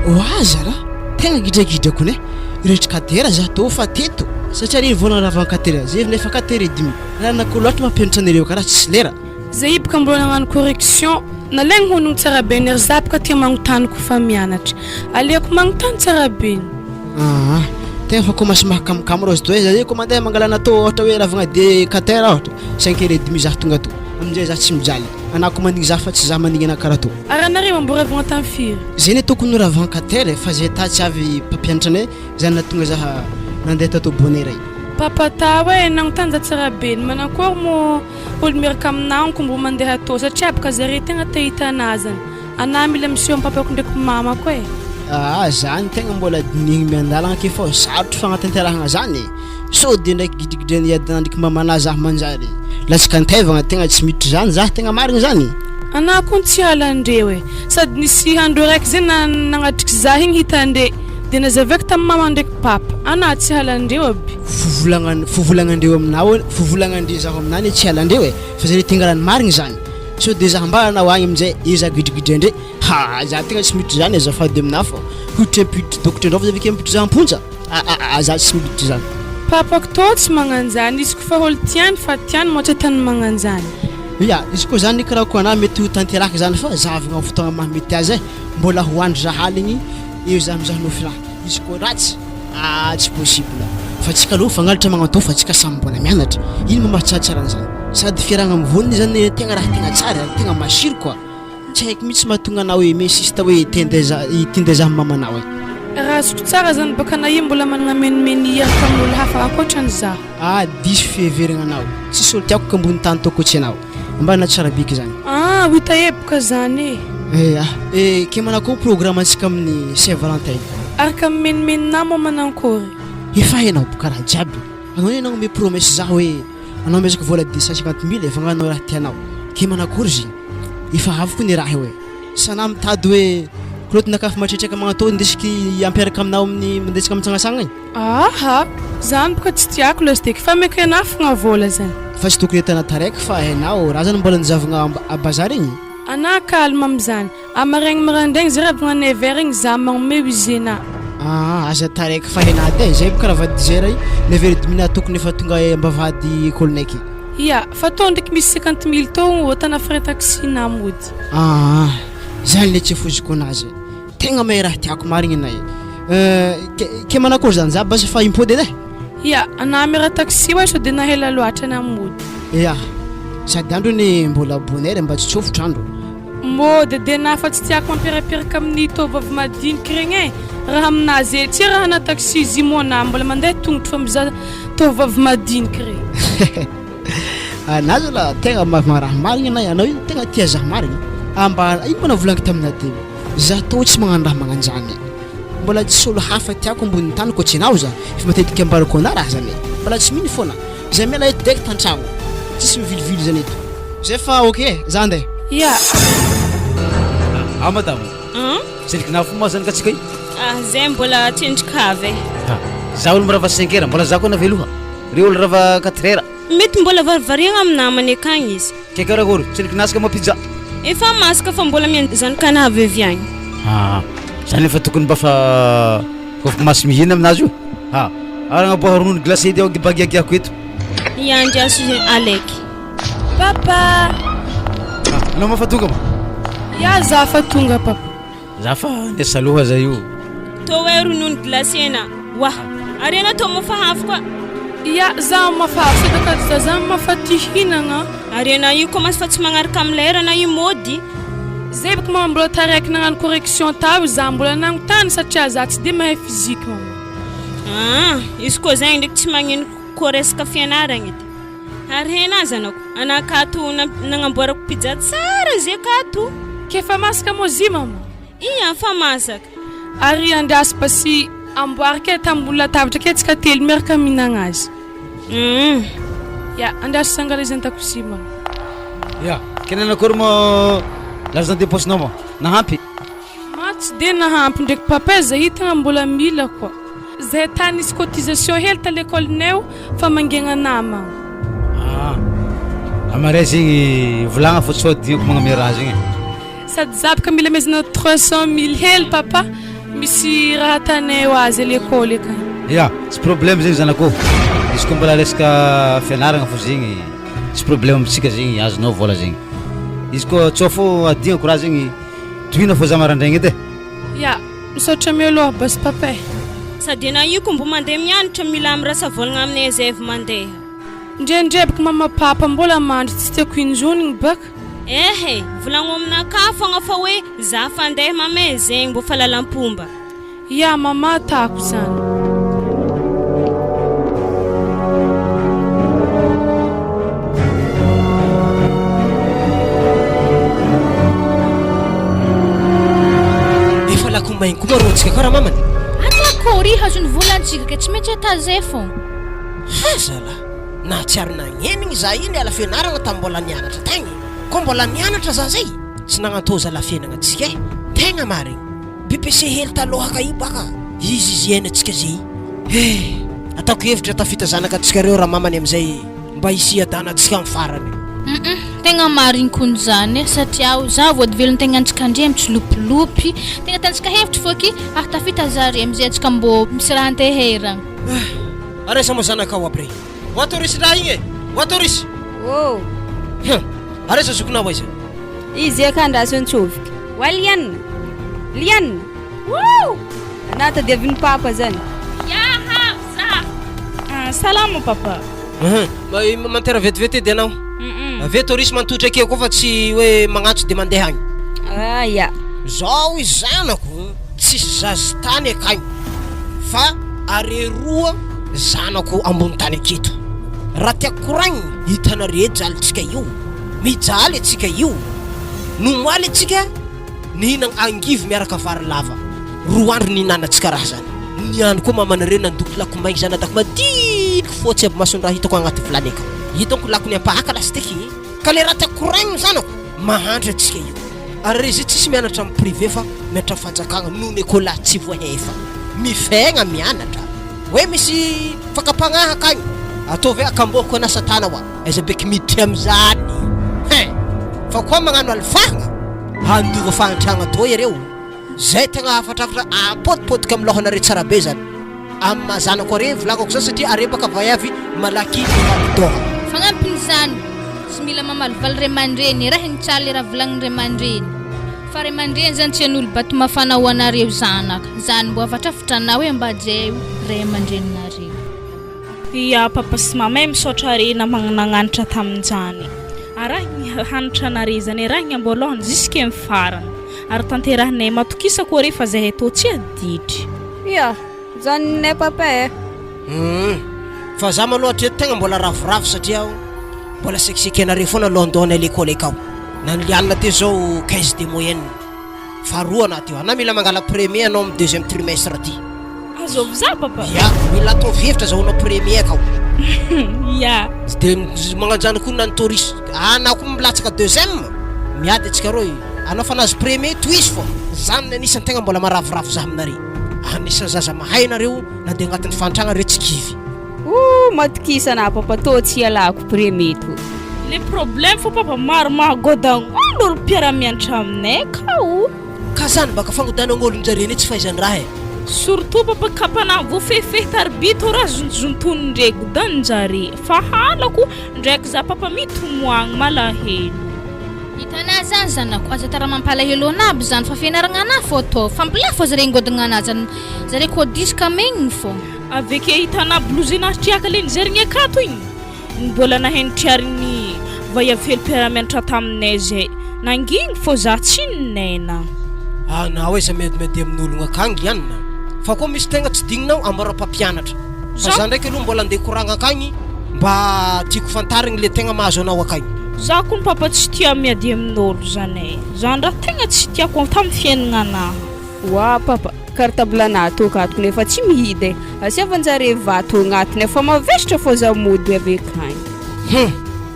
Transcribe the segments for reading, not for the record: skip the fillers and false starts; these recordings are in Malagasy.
Oa zala, tegna gidragidra kony e, rehetra kadera za tô fa teto, satria reny vao naravan'ny quatre zay nefa quatre et demi, raha nakory loatra mampianatra anareo karaha tsisy lera. Zay boka mbola nagnano correction, nalaigny honogno tsara be ny ry za boka tia magnontany kofa mianatra, aleoko magnontany tsara be ny. Aa, tegna fa commence mahakamokamo rô izy tô e, za zay koa mandeha mangala anah tô ôhatra hoe ravagna de quatre heures ôhatra, cinq heures et demi za tonga tô, aminjay za tsy mijaly, anah koa mandigny za fa tsy za mandigny anah karaha tô. Ary anareo mbo ravagna tam firy? Zay ne tokony ho ravagna quatre heures e, fa zay ta tsy avy mpampianatra anay zany nahatonga za nandeha tato bonne heure. Papa tao e, nagnontany za tsara be, ny manakory mo olo miaraka aminah ko mbo mandeha tô satria boka zare tegna te hita anah zany, anah mila miseho am papako ndraiky mamako e. Aa zany tegna mbola dinihigny miandalagna ake fô sarotro fagnatanterahagna zany e, sao de ndraiky gidragidrain'ny iadana ndraiky mamanah zah manjary latsaka an-taivagna tegna tsy miditra zany zah tegna marigny zany. Anah koa tsy halandreo e, sady nisy andro araiky zay nagnatriky zah igny hitandre de nazavaiko tam mama ndraiky papa, anah tsy halandreo aby. Fivolagnany fivolagnandreo aminah hoe fivolagnandre zaho aminah anie tsy halandreo e, fa zare tegna raha ny marigny zany, sao de zah mba anao agny aminjay e zah gidragidraindre, ha zah tegna tsy miditra zany azafady aminah fa hoditra ampiditra dokotra andrao fa zah aveke ampiditra zah amponja. Aa za tsy miditra zany. Papako tô tsy magnanjany izy kofa olo tiany fa tiany moa tsy atany magnanjany. Ya, izy koa zany karaha koa anah mety ho tanteraka zany fa zahavagna am fotoagna maha mety azy eh, mbola ho andry za aligny eo za mizaha nofy raha, izy koa ratsy ah tsy possible fa tsika aloha mifagnalatra magnatô fa tsika samy mbola mianatra, ino ma mahatsaratsara an'zany, sady fiarahagna mivôniny zany tegna raha tegna tsara ary tegna masiro koa. Tsy haiko mihitsy mahatonga anao hi m'insiste hoe tendeza hitendeza amin'ny mamanao e. Raha azoko tsara zany baka na io mbola managna menimeny hiaraka amin'olo hafa ankoatran'i za. Ah diso fiheveragna anao. Tsisy olo tiako ambony tany tô koa tsy anao. Ambana tsara biky zany. Ah ho hita eboka zany e. Eh ah eh ke manakory programme antsika amin'ny saint valentin. Araka ny menimeninà moa manankory? Efa hainao boka raha jiaby. Anao anie nagnome promesse za hoe anao miezaka vola 250 mille efa agnanao raha tianao. Ke manakory zegny? Efa avy koa ny raha io e. Sanà mitady hoe kilaotinakahy efa matretreka magnatô ndesiky hampiaraka aminao amin'ny mandesika mitsangatsangana igny. Aha! Zany boka tsy tiako lasy fa ameko anah fogna vola zany. Fa tsy tokony atana taraiky fa hainao raha zany mbola nijavogna a bazary igny. Anah calme amizany. Amaraigny maraindraigny zay raha vao neuf heures igny za magnome usena. Aa aza taraiky fa hainah edy e, zay boka raha vady zera i neuf heures et demi nah tokony efa tonga ambavahady école-nay aky. Ia, fa tô ndraiky misy cinquante mille tô atana frais taxi nah mody. Aa zany le tsy afoziko anazy e, tegna mahay raha tiako marigny anah e, ke ke manakory zany za basy efa himpody edy e. Ia, anah miara taxi oe sao de nah ela loatra anah mody. Ia, sady andro anie mbola bonne heure mba tsy tsofotra andro. Mody de na fa tsy tiako mampiarapiraka amin'ny tovovavy madiniky regny e, raha aminazy e, tsy raha na taxi zimo na mbola mandeha tongotro fa mizaha tovovavy madiniky regny. Anah zala tegna ma raha marigny anah, anao io tegna tia zah marigny, ah mba ino ma navolagniko taminah teo, zah tô tsy magnano raha magnanjany, mbola tsisy olo hafa tiako ambonin'ny tany koa tsy anao zah, efa matetiky ambarako anah raha zany e, mbola tsy mino fôna. Zay miala eto direct antragno. Tsisy mivilivily zany eto. Zay fa ok e, za andeha. Ya. Ah madame. Hum? Zelikinà fo moa zany ka tsika io. Ah zay mbola tsendrika avy e. Ah, za olo mirava cinq heures, mbola za koa naveloha. Reo olo rava quatre heures. Mety mbola varivariagna amin'ny namany akagny izy. Ke karakory, tsendrikinà ska moa pizza? Efa masaka fa mbola miandry zanakanahy avy avy agny. Ah, zany efa tokony mba fa kôfa masy mihina aminazy io. Ha, ary agnaboaha ronono glacé edy aho mba giagiako eto. Hiandry aso Alec. Papa! Ah, anao ma fa tonga ma? Ya za fa tonga papa. Za fa niasa loha za io. Tô hoe ronono glacé na. Wah! Ary anao tô mafa hafy koa. Ya za mafa hafy sady ka za zany mafa tia hihinagna. Ary anao io commence fa tsy magnaraka amin'ny lera anao io mody. Zay baka mama mbola taraiky nagnano correction tao za mbola nagnontany satria za tsy de mahay physique mama. Ah, izy koa zegny ndraiky tsy magnino koa resaka fianaragna edy. Ary hena zanako, anah akato nagnamboarako pizza tsara ze akato. K'efa masaka moa zy mama? Ia, fa masaka. Ary andraso basy amboary kay tambony latabatra kay tsika telo miaraka mihinagna azy. Hum. Ya, andraso sangala izy an-dakozia mama. Ya, ke nanakory moa l'argent de poche-nao moa? Nahampy? Ma tsy de nahampy ndraiky papa zay hitagna mbola mila koa. Zay tany nisy cotisation hely ta l'école-nay o fa mangegna namagna. Ah, amaray zegny volagna fa sao adinoko magname raha zegny e. Sady za baka mila amezana 300 mille hely papa. Misy raha atanay ho azy à l'école akagny. Ya, tsy problème zegny zanako ô, izy koa mbola resaka fianaragna fô zegny tsy problème amintsika zegny azonao vôla zegny, izy koa tsao fô adignako raha zegny tohina fô za marandraigny edy e. Ya, misaotra mialoha basy papa e. Sady enao io ko mbo mandeha mianatra mila mirasa vôlagna aminay zay avy mandeha. Ndrendrebiko mama papa mbola mandry tsy tiako injonigny baka. Ehe, volagno aminakahy fogna fa hoe za fandeha mama e, zegny mbô fahalalam-pomba. Ya mama tahako zany. Efa lako maigny koa marô antsika kara mamany. Ata akory hazo ny volantsika ke tsy maintsy ata zay fogna. Ha zalahy, nahatsiaro nagnenigny za io niala fianaragna tam mbola nianatra tagny. Koa mbola nianatra za zay, tsy nagnantôza la fiainagna tsika e. Tegna marigny. BPC hely taloha ka io baka izy izy iainantsika zay. He, ataoko hevitra tafita zanaka antsika reo ramamany amizay mba hisy hiadanantsika am farany. Humm tegna marigny kony zany e satria za vody velon-tegnantsika ndre mitsilopilopy tegna atantsika hevitry fô ky ary tafita zare amizay antsika mbô misy raha anteheragna. Ah, ary aiza moa zanakao aby rey? Ho ato risy raha igny e! Ho ato risy! Oh! Hum! Ary aiza zokinao aiza? Izy eka andraso antsofoky. Wa Liana! Liana! Woo! Anah tadiavin'i papa zany. Hiaha za! Ah, salama papa. Hum, mantera vetivety edy anao. Avy eto risy mantotra akeo koa fa tsy hoe magnantso de mandeha agny. Ah ya. Zao izy zanako tsisy zaza tany akagny fa areroa zanako ambony tany aketo. Raha tiako koragnina hitanareo jalintsika io, mijaly atsika io. Nomaly atsika nihinagna angivy miaraka vary lava, roa andro nihinanantsika raha zany. Niany koa mamanareo nandoky lako maigny zanadako madiniky fotsy aby masony raha hitako agnaty vilany akao. Io donko lakony ampahaka lasiteky e. Ka le raha tiako koragnina zanako, mahantra atsika io. Ary re zay tsisy mianatra am privé fa mianatra am fanjakagna noho ny école tsy voahefa. Mifegna mianatra. Hoe misy fakam-pagnahy akagny, ataovy hoe akamboako ana satana hoa. Aiza beky miditry amizany hein! Fa koa magnano alifahagna, handova fahantragna tô iareo. Zay tegna hafatrafatra apôtipôtiky am lôhanareo tsara be zany. Am maha zanako are volagnako zany satria are baka vaiavy malaky mivali-doha. Fagnampin'izany, tsy mila mamalivaly ray aman-dreny, erahiny tsara le raha volagnin'ny ray aman-dreny. Fa ray aman-dreny zany tsy hanolo-bato mafana ho anareo zanaka. Zany mbo hafatrafatra anah hoe mba hajaio ray aman-dreninareo. Ya papa sy mama e misaotra are nagnanatra taminjany arahigny hanitra anare zany arahigny amboalohany jusque am farany ary tanterahinay matokisa ko are fa zahay tô tsy aditry. Ya, zany ninay papa eh. Humm, fa za maloha hatreto tegna mbola ravoravo satria aho mbola sekisekenareo foana alohandohanay lekôly akao. Na ny lialina teo zao 15 de moyenne. Faharoa anah teo. Anah mila mangala premier anao amin'ny deuxième trimestre ty. Azovy za papa? Ya, mila ataovy hevitra azahoanao premier akao. Ya. De magnanjany koa nany touriste. Anah koa milatsaka deuxième, miady antsika roa. Anao fa nahazo premier, tohizo fô. Zany ny anisan'ny tegna mbola maharavoravo za aminareo. Anisan'ny zaza mahay nareo na de agnatin'ny fahantragna reo tsy kivy. Ooh matokisa anah papa tô tsy ialako premier tô. Le problème fô papa maro mahagodagn'olo olo mpiara-mianatra aminay ka o. Ka zany baka fangodanan'olon-jare anie tsy fahaizan-draha e. Surtout papa kapana voafehifehy tarby tô raha zontonzontonindre godanin-jare fa halako ndraiky za papa mitomoagny malahelo. Hitanà zany zanako, aza atao raha mampalahelo anà aby zany fa fianaragna anà fô atao, fa mbola fô zare ngodagna anà zany, zare kô diso ka megniny fô. Aveke hitanà blouse-nà triaka le nizerigny akato igny, mbola naheno triarin'ny vaiavy hely mpiara-mianatra taminay zay, nangigny fô za tsy ninaina. Anao aiza miadimiady amin'ologno akagny Liana? Fa koa misy tegna tsy digninao ambarao mpampianatra. Fa za ndraiky aloha mbola andeha koragna akagny mba tiako fantarigny le tegna mahazo anao akagny. Za kony papa tsy tia miady amin'olo zany e, zany raha tegna tsy tiako tamin'ny fiaignananahy. Oa papa, cartable anah tô akato nefa tsy mihidy e, asiavan-jare vato agnatiny fa mavesatra fô za mody avy akagny. Hum!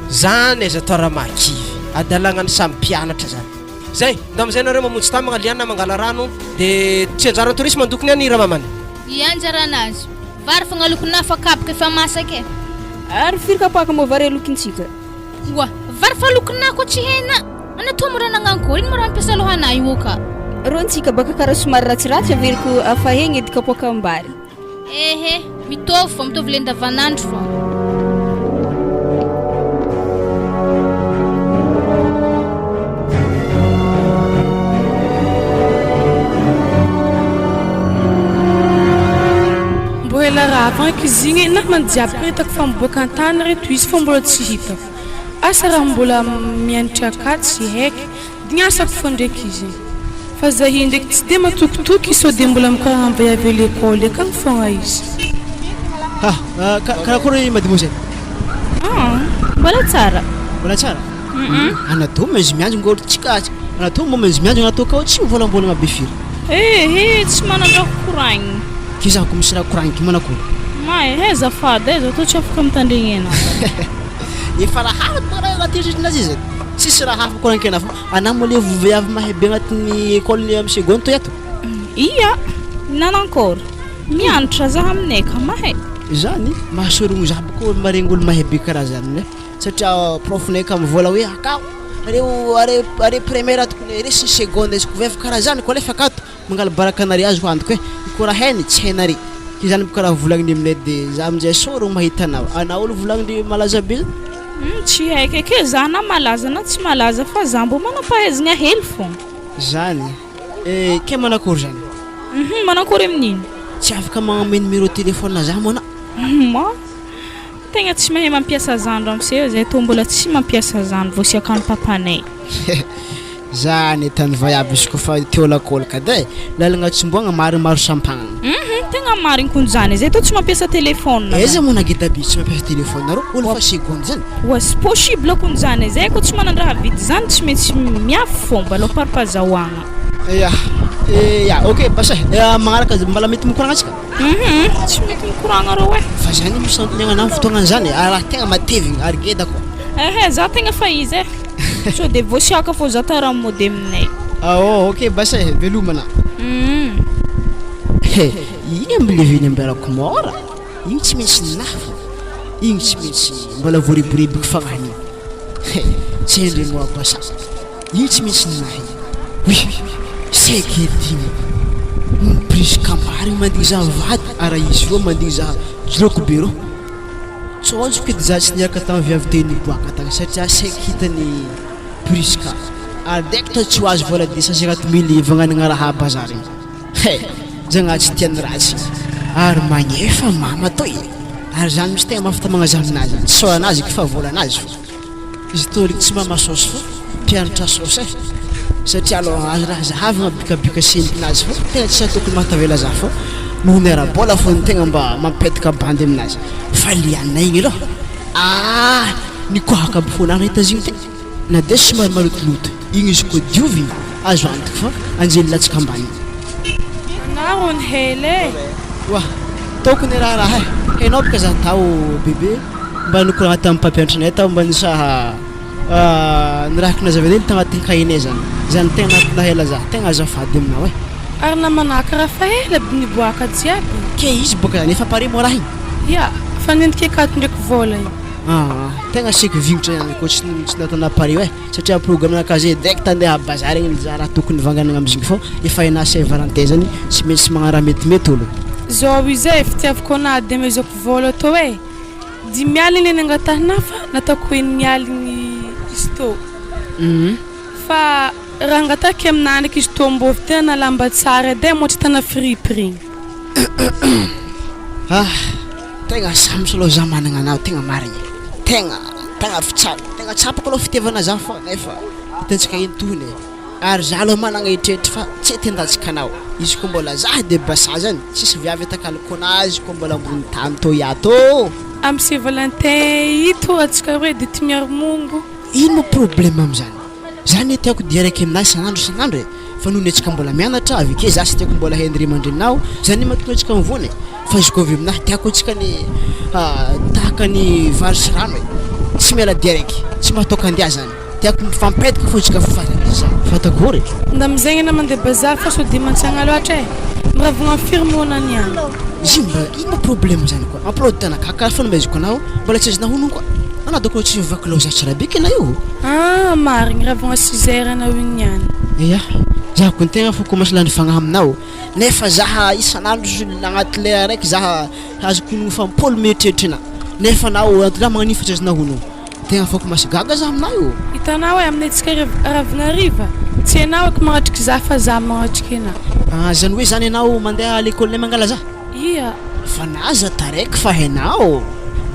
Zany aza atao raha mahakivy, adalagna ny samy mpianatra zany. Zay, ndao amizay nareo mamonjy tamagna, Liana mangala rano, de tsy anjaran'ny tourisme mandoko ny any ramamany. Ia anjaranazy. Vary fogna alokinà fa kapoka efa masaka e. Ary firy kapaka moa vary alokintsika? Oa, vary fa alokinà koa tsy hena. Anà toa mora nagnano koa, ino moa raha ampiasa lohanà io ka? Rôntsika baka karaha somary ratsiratsy averiko afahegna edy kapoakam-bary. Ehe, mitovy fô, mitovy le andavanandro fô. Mbô ela rava ankizy igny e, namany jiaby koa hitako fa miboaka an-tany reto izy fô mbola tsy hitako. Asa raha mbola mianatra akato tsy haiky. Dignasako fô ndraiky izy. Fa zahia ndraiky tsy de matokitoky sao de mbola mikoragna am vaiavy à l'école akagny fogna izy. Ha, karakory mademoiselle? Ah, mbola tsara. Mbola tsara? Anatao mainzy mianjy ngô tsika anatao moa mainzy mianjy anatao kao tsy mivolambolagna be firy. Ehe, tsy manan-draha koragnina. Ke za ko misy raha koragniko manakory? May, he azafady e, za tô tsy afaka mitandregny anao. Efa raha hafa bôka raha agnaty eritreritrinazy izy e. Tsisy raha hafa koragniko fa anah moa le vehivavy mahay be agnatin'ny école amy seconde toy ato. Ia, nanankory? Mianatra za aminay ka mahay. Zany, mahasorogno za bôka maregny olo mahay be karaha zany e. Satria prof-nay ka mivola hoe akao reo are are primaire tokony resy seconde izy ko vehivavy karaha zany ko alefa akato. Mangala baraka anare azy ho antoko e! Ko raha hainy tsy hainare. Ke zany boka raha volagniny aminay de za amizay sao rô mahita anao. Anao olo volagnindry malaza be zany. Hum tsy haiko eke za na malaza na tsy malaza fa za mbô manam-pahaizagna hely fô. Zany e! Ke manakory zany? Hum manakory amin'ino? Tsy afaka magname numéro téléphone za moa anao? Hum tegna tsy mahay mampiasa zany ramose zay tô mbola tsy mampiasa zany voasiakan'ny papanay. Zany tany vaiavy izy kofa teo lakôly ka de lalagna tsimboagna marigny maro sampagnana. Hum tegna marigny kony zany e, zay tô tsy mampiasa téléphone. Aiza moa nageda be tsy mampiasa téléphone nareo olo fa seconde zany. Oa tsy possible kony zany e, zay ko tsy manandraha vidy zany tsy maintsy miafy fomba aloha parpazahoagna. Ya ya ok basa e, magnaraka mbala mety mikoragna antsika. Hum tsy mety mikoragna rô e. Fa zany misy antony agnanao fotoagnany zany e, raha tegna matevigny ary geda koa. Ehe za tegna fa izy e. Sao de voasiaka fô za tara mody aminay. Ah oh ok basa e, veloma anà. Hum. He, iny amby le viny ambarako mora, igny tsy maintsy lafo, igny tsy maintsy mbola voarebirebiko fagnahiny. He, tsy hain-drenao abasa, igny tsy maintsy nahy. Oui, saiky dimy. Mibriska marigny mandeha za vady, ara izy io mandeha za jiloko be rô. Tsônjoko edy za tsy niaraka tamin'ny viavy teo niboaka tagny satria saiky hitany Prisca ary direkta tsy ho azo vola 250 mille ivagnanagna raha a bazary igny. He! Zagnaha tsy tia ny ratsy ary magnefa mama toy e! Ary zany mitsy tegna mahafatamagna za aminazy, tsy saoranazy eky fa volanazy fô. Izy tô ry tsy mama saosy fô mpianatra saosy e! Satria aloha azo raha zahavagna bikabioka sentinazy fô tegna tsy tokony mahatavela za fô noho ny ara-bola fô ny tegna mba mampetaka bandy aminazy fa le anay igny aloha ah! Nikohaka aby fô na nahita azy igny te na de somary malotoloto igny izy koa diovigny azo antoka fa anjely latsaka ambany. Anah rony hela e! Oa! Tokony raharaha e! Hainao boka za tao bebe. Mba nikoragna tamin'ny mpampianatranay tao mba nisaha ny raha nazavainay tagnatin'ny cahier-nay zany. Zany tegna nampilahela za, tegna azafady aminao e. Ary namanà karaha fa ela aby niboaka jiaby. Ke izy boka zany efa pare moa raha igny? Ya, fa nendrika akato ndraiky vôla igny. Aa, tegna saiky vignitra ihany koa tsy tsy natao pare e, satria programme-nakahy zay direct andeha bazary igny nizaha raha tokony vanganana amizigny fô efa hainà Saint Valentin zany tsy maintsy magnano raha metimety olo. Zao izay fitiavako anà de amezako vôla tô e. Dimy aligny le nangatahina fa nataoko enigny aligny izy tô. Fa raha angatahiko aminah ndraiky izy tô mbô vidianana lamba tsara edy e, moa tsy tana fripy regny. Ah! Tegna sambatra aloha za managna anao tegna marigny, tegna tegna fitsa- tegna tsapako aloha fitiavana za fa nefa hitantsika ino tohiny e. Ary za aloha managna eritreritry fa tsy hety handatsaka anao, izy koa mbola za de basa zany tsisy viavy atakaloko anazy koa mbola ambony tany tô ato ô. Am Saint Valentin ito atsika roe de ty miaro mongo. Ino moa problème amizany? Za ne tiako dia araiky aminazy isan'andro isan'andro e, fa noho ny antsika mbola mianatra avy ake za sy tiako mbola hain'ny ray aman-dreninao, zany ne mahatonga antsika mivoana e, fa izy koa avy aminahy tiako antsika ny tahaka ny vary sy rano e, tsy miala dia araiky, tsy mahatoka-andià zany. Tiako mifampetaka fo tsika fa fatakory e. Nda amizegny ana mandeha bazary fa sao de mantsagna loatra e. Miravogna firy moa ana niany. Izy mba ino ma problème zany koa emploi du temps naka kara fanomezako anao mbola tsy azonao honogno koa anao doko tsy mivaky loha za tsara be kena io. Ah marigny ravogna six heures anao igny niany. Ya. Zaho kony tegna fô commence lany fagnahy aminao nefa zaha isan'andro agnaty lera araiky zaha azoko honogno fa am-polo mieritreritra anà nefa anao anty lahy magnan'io fa tsy azonao honogno. Tegna fô commence gaga zaho aminà io. Hitanao e, amin'ny antsika ravinariva, tsy enao eky magnatriky za fa za magnatriky enà. Ah, zany hoe zany enao mandeha à l'école-nay mangala za? Ia. Fa na za taraiky fa hainao,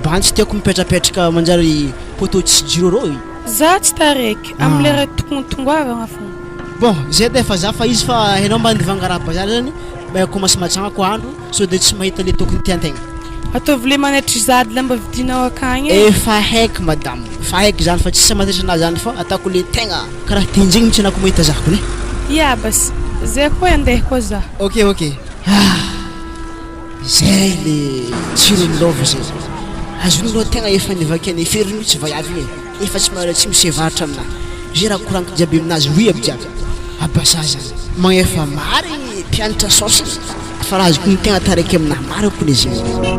bandy tsy tiako mipetrapetraka manjary poteau tsisy jiro rô. Za tsy taraiky, amin'ny lera tokony tongoavagna fogna. Bon, zay de efa za fa izy fa hainao mba nivanga raha bazary zany, mba commence matsagna ko andro sao de tsy mahita le tokony tiantegna. Ataovy le manaitry zady lamba vidinao akagny e. Efa haiko madame, efa haiko zany fa tsisy hamantatrana anazy zany fa ataoko le tegna karaha tianjegny mitsy anah ko mahita zah kony e. Ia basy, zay koa andeha koa za. Ok ok, ah zay le tsiron'ny love zay, azonao aloha tegna efa nivakian'ny fery mitsy vaiavy igny e. Efa tsy mahalala tsy misy varatra aminah ze raha koragniko jiaby aminazy oui aby jiaby abasa zany magnefa marigny mpianatra saosy fa raha azoko ny tegna taraiky aminah marigny kony izy igny.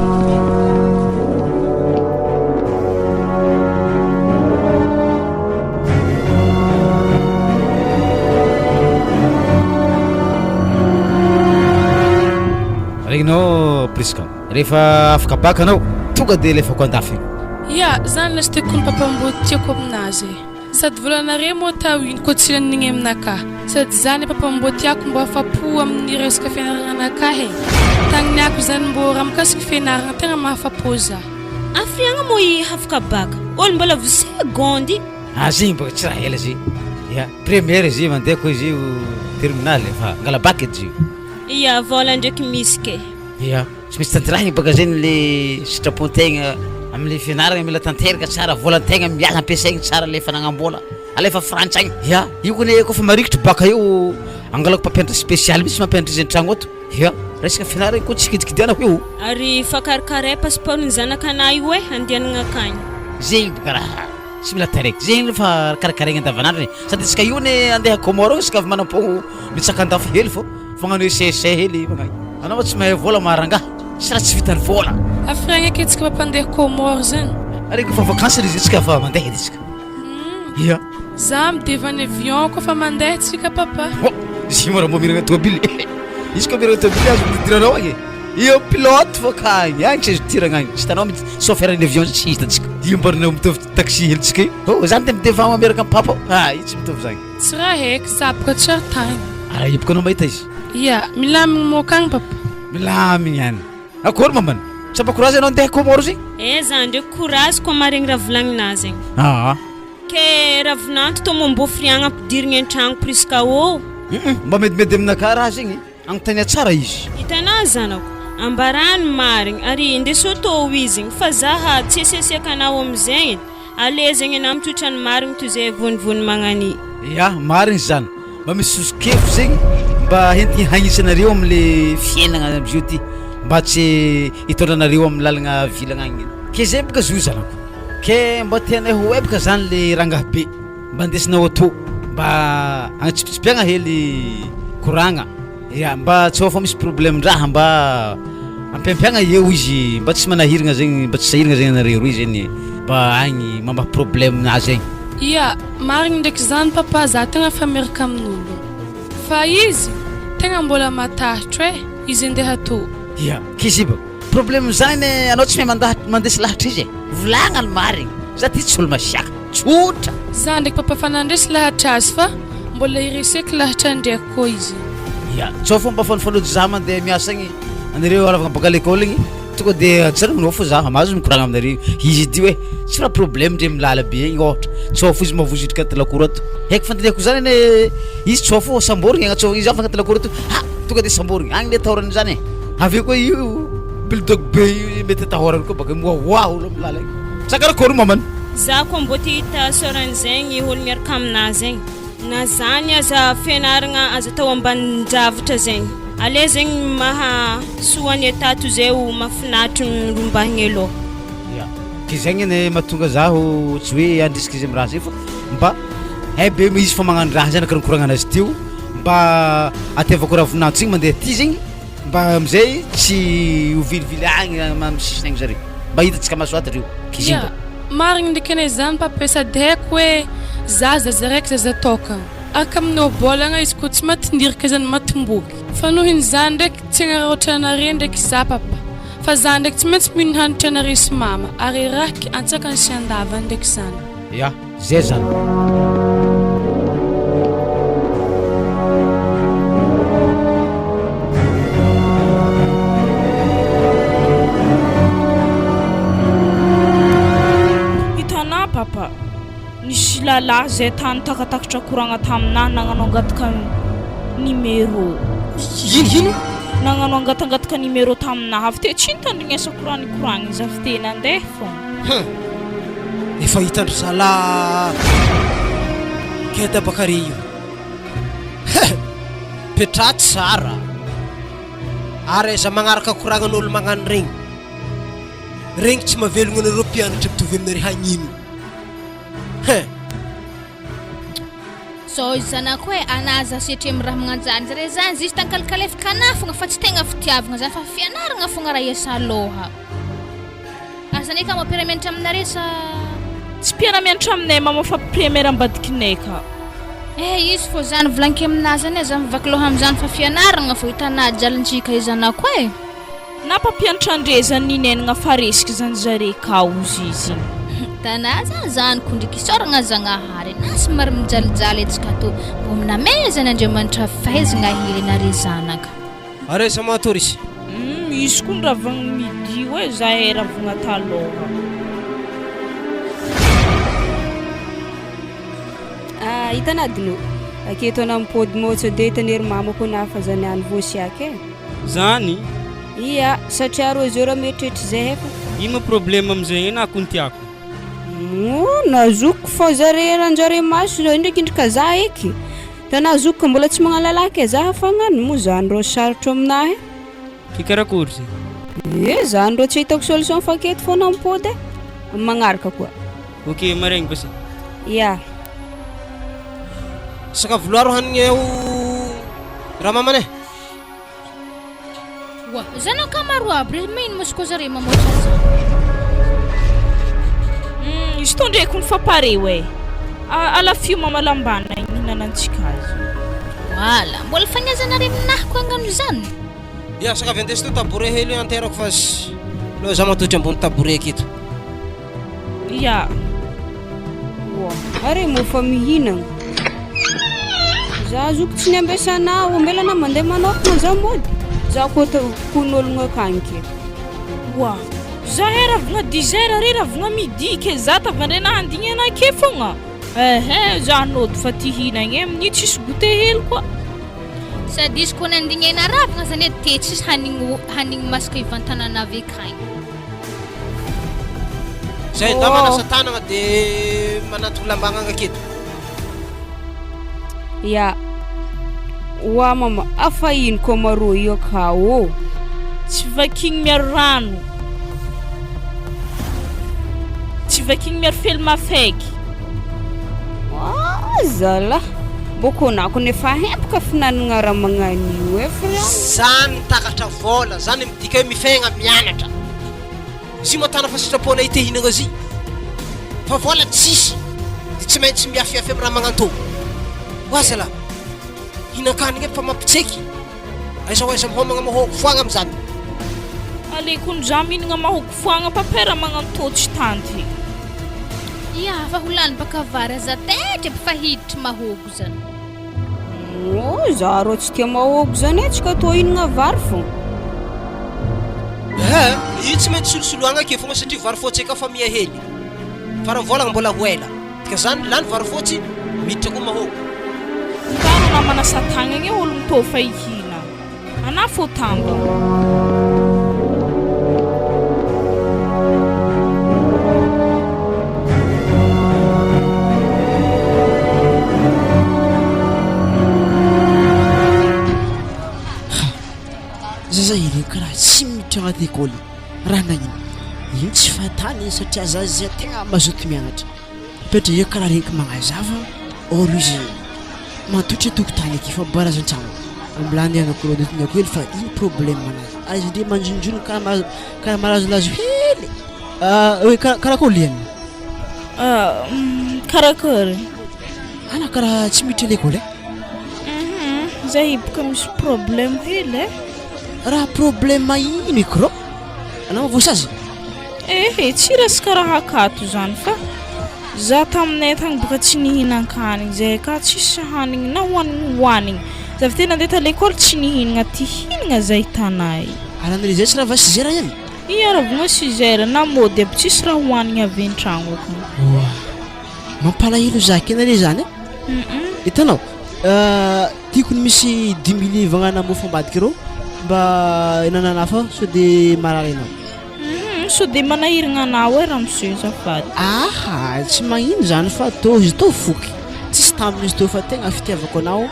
Regninao Prisca, rehefa afaka bac anao tonga de alefako andafy. Ya, zany lesy tiako ny papa mbô tiako aminazy e. Sady volanare moa tao iny koa tsy lanigny aminakahy. Sady zany papa mbô tiako mbô afapo amin'ny resaka fianaragna anakahy e. Tagniniako zany mbô raha mikasiky fianaragna tegna mahafapo za. Hafiriagna moa i hafaka baka? Olo mbola vo segondy. Ah zegny bôka tsy raha ela zegny. Ya, première izy mandeha koa izy io terminale fa angala bac edy izy io. Ya, vôla ndraiky misy ke. Ya. Tsy maintsy tanterahina baka zegny le sitrapon-tegna amle fianaragna mila tanteraka tsara, volan-tegna miasa ampiasaigny tsara le fanagnam-bola, alefa frantsa agny, ya io kone kôfa marikitry baka io angalako mpampianatra spesialy mihitsy mampianatra izy an-tragno ato, ya resaka fianaragna koa tsy kidikidianako io. Ary fa karakaray passeport ny zanakanahy io e, andehanagna akagny. Zegny boka raha tsy mila taraiky, zegny fa karakaraigny andavanandro e, sady isaka io anie andeha Comores io isaka avy manam-pô mitsaka andafy hely fô. Magnano essai hely magnagny. Anao ma tsy mahay vola ma rangaha. Tsy raha tsy vitan'ny vola. Hafiriagna eky tsika mampandeha Comores zany. Ary kofa vacances ry tsika fa mandeha edy tsika. Ia. Za midevany avion kofa mandeha tsika papa. Oh, izy moa raha mbô miragna tôbily. Izy koa miragna tôbily azo midiranao agny e. Io pilote fô ka agny, agny tsy azo idiragna agny. Tsy hitanao mihitsy chauffeur ny avion tsy hitantsika. Io mba mitovy taxi helitsika io. Oh, zany de midevant miaraka am papa. Ah, io tsy mitovy zany. Tsy raha haiko, za boka tsy ary tagny. Ary aia boka anao mahita izy? Ia, milamigny moka agny papa. Milamigny any. Akory mamany? Tsy mba courage anao andeha Comores igny? Eh za ndreky courage koa maregny raha volagninazy zegny. Aa. Ke raha vinanto tô mombô firiagna ampidirigny an-tragno Prisca ô. Hum mba medimedy aminakahy raha zegny. Anontania tsara izy. Hitanao zanako, ambarà ny marigny ary indeso tô izy igny fa zaha tsy esesiaka anao amizegny edy, ale zegny anao mitotra ny marigny toy zay vonivony magnani. Ya, marigny zany. Mba misy soso-kevitry zegny mba entigny hagnitsy anareo amle fiainagna amizao ty, mba tsy hitondra anareo amy lalagna vilagna agny. Ke zay boka zo zanako, ke mba tianay ho hay boka zany le rangahy be. Mba andesina auto mba agnatsipitsipiagna hely koragna ya mba tsy fa misy problème ndraha mba ampiampiagna eo izy mba tsy manahiragna zegny mba tsy sahiragna zegny anareo roy zegny mba agny mamaha problème nazy agny. Ia, marigny ndraiky zany papa za tegna fa miaraka amin'olo fa izy tegna mbola matahotro eh izy andeha atô. Ia, kiziba. Problème zany anao tsy mahay mandahatra mandresy lahatra izy e, volagna ny marigny za ty tsy olo masiaka. Tsotra! Za ndraiky papa fa nandresy lahatra azy fa mbola hireseko lahatra ndraiky koa izy. Ya, tsao fô mba fanofanojo za mandeha miasa agny, anareo aravagna baka lekôly igny, tonga de ajanonao fô za, mahazo mikoragna aminareo, izy ity hoe tsy raha problème ndre milala be igny ôhatra, tsao fô izy mavozitrika aty lakoro ato, haiko fandinihako zany anie izy tsao fô samborigny agnatso izy avy agnaty lakoro ato, ha tonga de samborigny, agny le atahorany zany e, avy eo koa io bulldog be io mety atahorany koa baka mihoahoaha olo amy lala igny. Sa karakôry mamany? Za koa mbô te hita sœur-ny zegny olo miaraka aminah zegny na zany aza fianaragna aza atao ambanin-javatra zegny ale zegny maha soa ny état toy zay ho mahafinaritra mirombahigny aloha. Ya, ke zegny anie mahatonga zaho tsy hoe handrisika izy amy raha zay fa mba hay be izy fa magnano raha zay araka ny korognana azy teo mba atiavako ravinahitra igny mandeha aty zegny Mba amizay tsy ho vilivily agny amy sisiny agny zareo. Mba hitantsika maso ato reo. Ya, marigny ndraiky anie zany papa e, sady haiko hoe za zaza raiky zaza tokagna. Araka amin'ny ohabolagna izy koa tsy matin-dirika zany matim-boky. Fa nohin'izany ndraiky tsy hagnararaotra anare ndraiky za papa. Fa za ndraiky tsy maintsy mino hanitra anare sy mama ary eraky antsakany sy andavany ndraiky zany. Ya, zay zany. Hitanà papa. Nisy lahilahy zay tany takatakatra koragna taminah nagnano angataka numéro. Ino ino? Nagnano angatangataka numéro taminah avy teo tsy nitandrignesako raha nikoragna izy avy teo nandeha fogna. Hum! Efa hitan-dry zalahy Keda Bakary io. He! Petraha tsara. Ary aiza magnaraka koragnan'olo magnano regny. Regny tsy mahavelogno anareo mpianatra mitovy aminareo hagnino. Hein! Zao izy zanako e, ana aza setry am raha magnanjany zare zany juste ankalikalefaka ana fogna fa tsy tegna fitiavagna zany fa fianaragna fogna raha iasa lôha. Ary zany eka mampiara-mianatra aminare sa? Tsy mpiara-mianatra aminay mama fa primaire ambadikinay ka. Eh izy fô zany volaniko aminà zany aza mivaky lôha amizany fa fianaragna fô hitanà jalintsika i zanako e. Na mpampianatra andre zany ninenagna fa resiky zany zare kaozy izy igny. Tanà zany zany ko ndriky isaoragna Zagnahary na somary mijalijaly antsika tô mbô namezan Andriamanitra fahaizagna hely anare zanaka. Ary aiza matory izy? Humm izy koa niravagna midi oe zahay ravagna talôha. Ah, hitanà dino. Aketo ana mipody môtso de hitan'i ery mamako ana fa zany any voasiaka e. Zany? Ia, satria rô zao raha mieritreritra zay efa. Ino ma problème amizay e na kony tiako. Moa na zokiko fô zare nanjare maso zao indrikindrika za eky. Tanà zokiko mbola tsy magnalala ke za fa hagnano moa zany rô sarotro aminahy. Ke karakory zay? Eh zany rô tsy hitako solution fa aketo fôna mipody e. Amin'ny magnaraka koa. Ok maregny basy. Ia. Sakafo loaro hanigny ao ramamana e. Oa, zanaka maro aby re, mino moa koa zare mamoatra zany. Hum, izy tô ndraiky mifampare oe. Alafio mamalambana igny ihinanantsika azy. Voilà, mbola fagnazanare aminahy koa angano zany. Ya, sakafo andeso to tabouret hely anterako fa leo za matotry ambony tabouret aketo. Ya. Oa, are moa fa mihinagna. Za zoky tsy niambesanao, ambela anao mandeha manokana za mody. Za koa tokon'ologno akagny ke. Oa, za he ravogna dix heures re ravogna midi ke za tavandrena handigny anah ke fogna. Ehe, za nody fa ty hihinagna e, amin'io tsisy goûter hely koa. Sady izy koa nandigny anah ravagna zany edy te tsisy hanigny hanigny masaka ivantanana avy akagny. Zay ndao manasa tanagna de manantogno lambagnagna aketo. Ya. Oa mama, afa ino koa marô io ka ô? Tsy vakigny miaro rano. Tsy vakigny miaro fely mafaiky. Ah zalah, mbô kô nako nefa hempaka finanagna raha magnan'io e frère. Zany mitakatra vôla, zany midika hoe mifegna mianatra. Izy io matana fa sitraponay te hihinagna azy fa vôla tsisy de tsy maintsy miafiafy am raha magnantô. Oa zalah, hihinan-kanigny aby fa mampitseky. Aiza ho aiza mihomagna mahôgo foagna amizany. Aleoko za mihinagna mahôgo foagna papera magnantô tsy tanty. Ia fa ho lany baka vary aza taitra aby fa hiditry mahôgo zany. Oh, za rô tsy tia mahôgo zany e, tsika tô hihinagna vary fô. Eh, io tsy maintsy solosoloagna ake fogna satria vary fotsy eka fa miha hely. Fa raha vôlagna mbola ho ela. Dika zany lany vary fotsy miditra koa mahôgo. Maro na manasa tagnagna e ologno tô fa ihina. Anah fô tamba. Ha! Zaza ireo karaha tsy miditra agnaty école raha nagnino? Io tsy fahatany satria zaza tegna mazoto mianatra. Mipetra eo karaha regniky magnazava or izy matotra tokotany aky fa barazan-tragno. Mbola andehanako aloha diniako hely fa ino problème anazy ary izy ndre manjononjono karaha ma- karaha malazolazo hely hoe karaha karakôry liana? Karakôry? Ana karaha tsy miditra l'école e. Hum, zay hiboka misy problème hely e. Raha problème ino micro? Anao voasazy? Ehe, tsy resaka raha akato zany fa za taminay tagny boka tsy nihinan-kanigny zahay ka tsisy hanigny na hohanigny hohanigny. Za avy teo nandeha ta l'école tsy nihinagna ty hihinagna zay hitanay. Ary anareo zay tsy raha va sizera ihany? Ia raha vao sizera na mody aby tsisy raha hohanigny avy an-tragno akagny. Oa. Mampalahelo za kena le zany e. Hitanao, tiako ny misy dimily vagnana mofo ambadika ireo mba hinanana fa sao de marary anao. Sao de manahiragna anao e ramose azafady. Aha, tsy magnino zany fa tô izy tô foky. Tsisy tambiny izy tô fa tegna fitiavako anao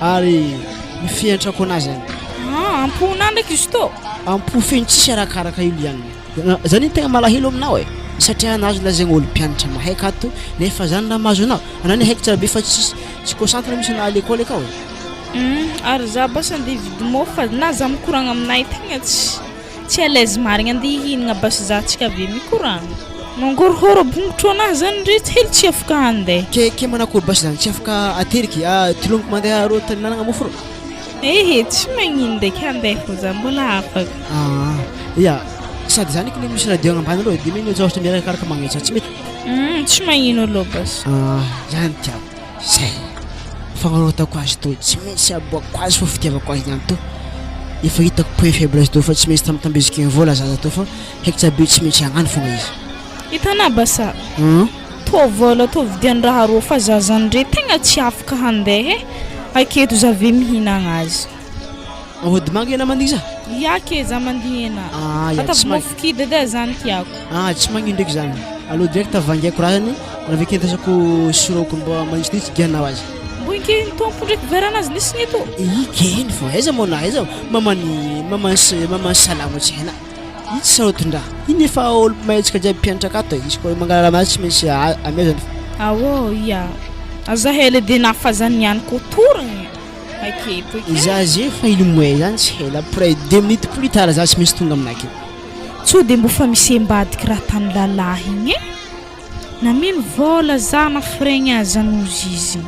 ary ny fiantrako anah zany. Ah, am-ponà ndraiky izy tô. Am-po feno tsisy arakaraka io lianina. Zany iny tegna malahelo aminao e, satria anao azo lazaigna olo mpianatra mahay akato nefa zany raha mahazo anao, anao anie haiko tsara be fa tsisy tsy concentre mihitsy anao à l'école akao e. Hum, ary za basy andeha hividy mofo fa na za mikoragna aminay tegna tsy tsy à l'aise marigna andeha hihinagna basy za tsika avy eo mikoragna. Mangorohoro bongotro anahy zany ndre hely tsy afaka handeha. Ke ke manakory basy zany tsy afaka ateriky ah tolomiko mandeha arô tanànagna mofo rô? Ehe tsy magnino ndraiky handeha fô za mbola afaka. Ah ya, sady zany kle misy radio agny ambany aloha de mino ohatra miarakaraka magnetsa tsy mety? Hum tsy magnino aloha basy. Ah zany tiako, zay fagnarotako azy tô tsy maintsy aboakiko azy fô fitiavako azy niany tô, efa hitako point faible azy tô fa tsy maintsy tambitambeziko igny vola zaza tô fa haiko tsara be tsy maintsy hagnano fogna izy. Hitanà basa, Hum. tô vôla tô vidian-draha rô fa zaza ndre tegna tsy afaka handeha e, aketo za ve mihinagna azy. Ahodimanga ianao mandihy za? Ya ke za mandihy ena. Ah ya, Ataovy tsy ma- mofo kidy edy e zany tiako. Ah tsy magnino ndraiky zany. Aleo direct vangaiko raha zany, avy ake andrasako sirop mba manitsinitsy gianao azy. Mbo inky tompo ndraiky veranazy nisy eto. Ike eny fô, aiza moa na aiza mamany mamany mamany salamo tsy hainà. Io tsy sarotin-draha. Iny efa olo mahay antsika jiaby mpianatra akato e, izy koa mangala raha aminazy tsy maintsy amezany. Aô ia, aza hela edy enà fa za niany koa toragna aketo eky e. Za ze fa il moins zany tsy hela, après deux minutes plus tard za tsy maintsy tonga aminà aketo. Tsô de mbô fa misy ambadiky raha tany lalahy igny e. Nameno vôla za nafiregny aza nozy izy.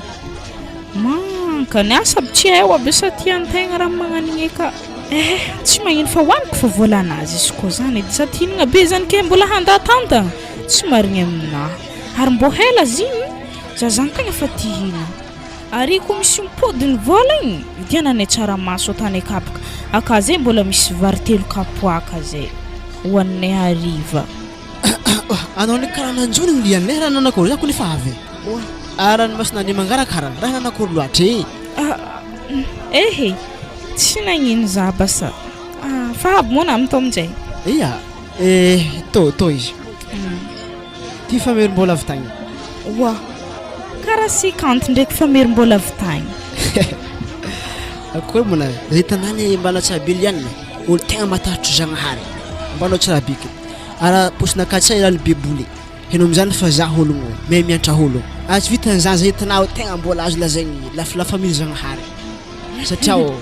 Mankany asa aby tsy hay aby asa tian-tegna raha magnan'igny eka. Eh, tsy magnino fa hoaniko fa vôlanazy izy koa zany edy sady hihinagna be zany ke mbola handà tantagna. Tsy marigny aminahy. Ary mbô hela zigny, za zany tegna fa tia hihina. Ary koa misy mipody ny vôla igny, vidiananay tsaramaso atany akapaka aka zay mbola misy vary telo kapoaka zay hoaninay hariva. Anao ny karaha nanjo ny lianay raha nanakory za ko nefa avy e ranomasina any mangarakara raha nanakory loatra e. Ehe tsy nagnino za basa fa aby moa na tô aminjay. Ia eh tô tô izy ty famerim-bola avy tagny. Oa karaha cinquante ndraiky famerim-bola avy tagny. Akory moa na zay tanàna mba natsara be lianina olo tegna matahotro Zagnahary mba anao tsara be ke. Ara paosinakahy tsy hay be bole hainao amizany fa za ologno mahay miantra ologno ary tsy vitan'izany zay hitanao tegna mbola azo lazaigny la la famille zagnahary satria ô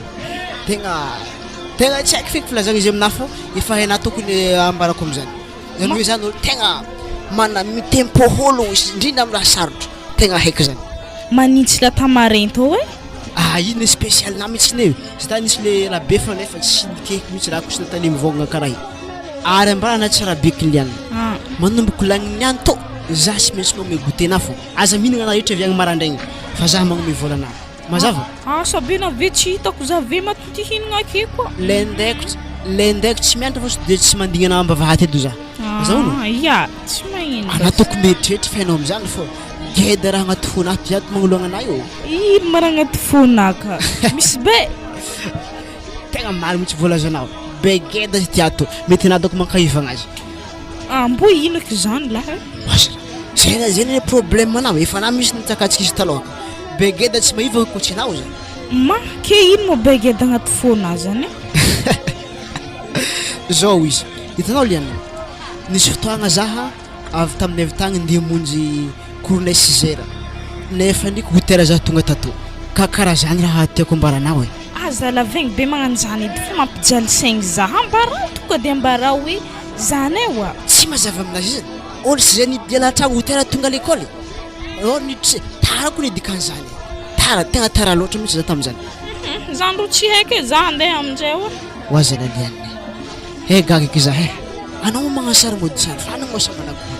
tegna tegna tsy haiko feky filazagna izy aminahy fô efa hainah tokony ambarako amizany zany hoe zany olo tegna mana mitempo ologno indrindra amy raha sarotro tegna haiko zany. Manintsy la tamarin tô e. Ah io le spécial na mihitsy ne za tany nisy le raha be fa nefa tsy nikaiky mihitsy raha ko sy natany mivôgna karaha io ary ambara na tsy raha be client Ah. manomboko lagniny niany tô za tsy maintsy magnome goûter na fô aza mihinagna na rehetra avy agny maraindraigny fa za magnome vola anah mazava Asa be na ve tsy hitako za ve maty ty hihinagna ake koa. Lendaiko lendaiko tsy mianatra fa sao de tsy mandigny anah ambavahady eto za azahoana Ah, ya tsy magnino. anah tokony mieritreritra fa hainao amizany fô geda raha agnaty fonah ty ato magnoloagna anah io Ino ma raha agnaty fonah ka? Misy be. Tegna marina mihitsy voalazanao. Be geda izy ty ato. Mety anah dônko mankahivagna azy. Ah, mbô ino eky zany lahy? Asa, zay zay le problème anao. Efa anah misy nitsakatsika izy taloha ka. Be geda tsy mahivagna koa tsy anao zany. Ma, ke ino moa be geda agnaty fonah zany e? Zao izy, hitanao Liana, nisy fotoagna zaha avy taminay avy tagny ndeha hamonjy cours-nay six heures nefa ndriky huit heures za tonga tato ka karaha zany raha tiako ambara anao e. Aza lavegny be magnano zany edy fa mampijaly saigny za, ambarao tonga de ambarao hoe zany e oa. Tsy mazava aminazy zany, olo sy zay nidiala an-tragno huit heures tonga à l'école. Rô niditry tara koa ny dikan'izany e. Tara, tegna tara loatra mihitsy za tamin'izany. Zany ro tsy haiko e, za andeha aminjay oa. Ho aza lalianina e. He gaga eky za he. Anao moa magnano sary mody sary fa anao moa sa manakory.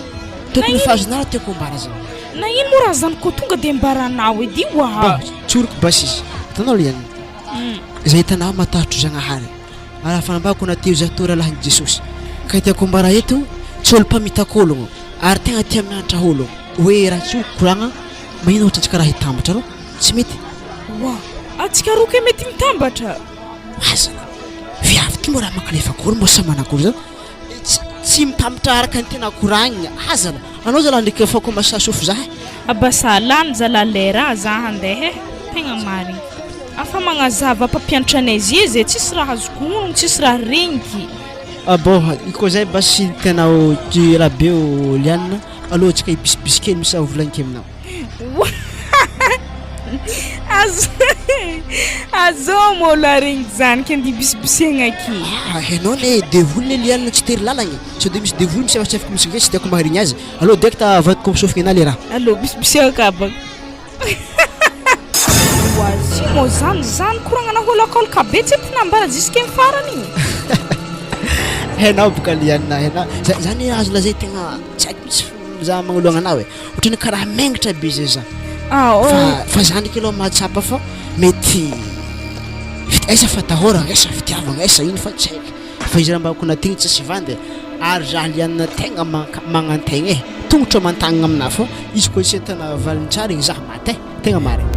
Tokony fa azonao raha tiako ambara zany. Na ino moa raha zany ko tonga de ambaranao edy oa. Bon, tsoriko basy izy. Hitanao Lianina? Zay hitanao matahotro Zagnahary. Ary fanambako na teo za toa rahalahin'i Jesosy. Ka tiako ambara eto, tsy olo mpamitaka ologno, ary tegna tia miantra ologno. Hoe raha tsy olo koragna, magnino ohatra antsika raha hitambatra rô? Tsy mety. Oa, antsika roa kay mety mitambatra. Azana, viavy ty mbô raha mankalefa akory mbô sa manakory zany? Tsy tsy mitambatra araka ny tena koragnina, azana, anao zalahy ndraiky efa commence sofo za eh. Abasa, lany zalahy lera a, za handeha eh, tegna marigny. Afa magnazava mpampianatra anay zizy e, tsisy raha azoko onogno, tsisy raha regniky. Ah bon, koa zay basy tianao ty rabe o Liana, aleo antsika hibisibisy kely misy raha hovolagniky aminao. Azo azao moa olo aregny zany ke ndia bisibisegna aky. Ah, hainao ne devoly ne Liana tsy tery lalagna e, sao de misy devoly misefasefaky misy tsy tiako maharegny azy, aleo direct avadiko amin'ny sofigny anah le raha. Aleo bisibisehako aby. Oazy moa zany zany koragnana hôlakôlaka be tsy ety nambara jusque ny farany igny. Hainao boka Liana, hainao, zany azo lazay tegna tsy haiko mihitsy za magnoloagna anao e, ohatrany karaha mengatra be zay za, fa fa za ndraiky aloha mahatsapa fa mety aiza fatahoragna, aiza fitiavagna, aiza ino fa tsy haiko, fa izy raha mba konatigny tsisy vandy e, ary za Liana tegna manka- magnantegna e, tongotro aman-tagnana aminahy fô izy koa tsy ahitana valiny tsara igny za maty e, tegna marigny.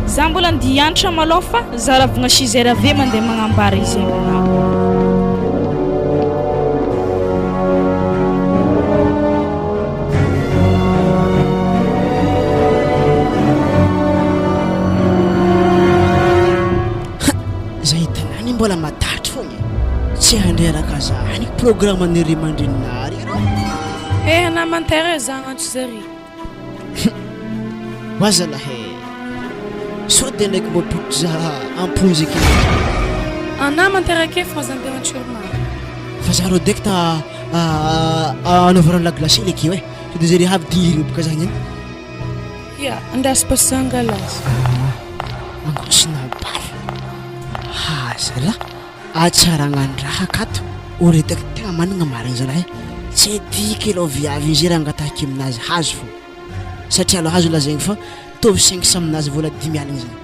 Za mbola andia hianatra malôha fa za ravogna chez Rave mandeha magnambara izay aminao. Ha! Za hitanà anie mbola matatry foagna e! Tsy handreraka za any programme ny ray aman-dreninà ary rô. Eh naman-tera za agnantso zare. Wa zalahy e! Sao dia ndraiky mbô tokotry za am-ponja eky ndraiky. Anah manterake fô za andeha an-tsoromana. Fa za rô direkta anaovana la glace le akeo e! Sao dia zare avy dia boka za niany. Ya, andraso basy za angala azy. Angosina bala. Ha zalahy, atsaragnan-draha akato. O re tegna managna marigny zalahy e! Tsy adika aloha viavy igny zay raha angatahiko aminazy hazo fô. Satria aloha azo lazaigny fa mitovy sexe aminazy vola 25 zany.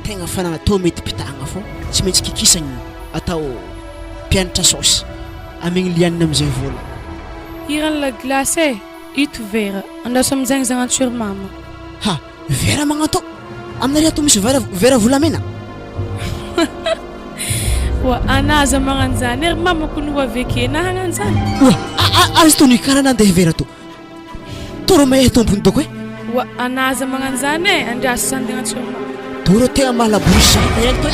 Tegna fanagna tô mety mpitagna fô tsy maintsy kikisagny atao mpianatra saosy. Amegny lianina amizay vola. Hiran'ny la glace e! Ito vera. Andraso amin'izay za agnantso ry mama. Ha! Vera magnatô! Aminareo ato misy vera vera volamena? Oa ana aza magnano zany e ry mamako no ho avy ake na hagnano zany. Oa! Aza tô ny kara nandeha vera tô. Toro mahay tompony doko e. Oa ana aza magnano zany e, andraso zany de agnantso ry mama. Toro tegna mahalabosy za taraiky to e,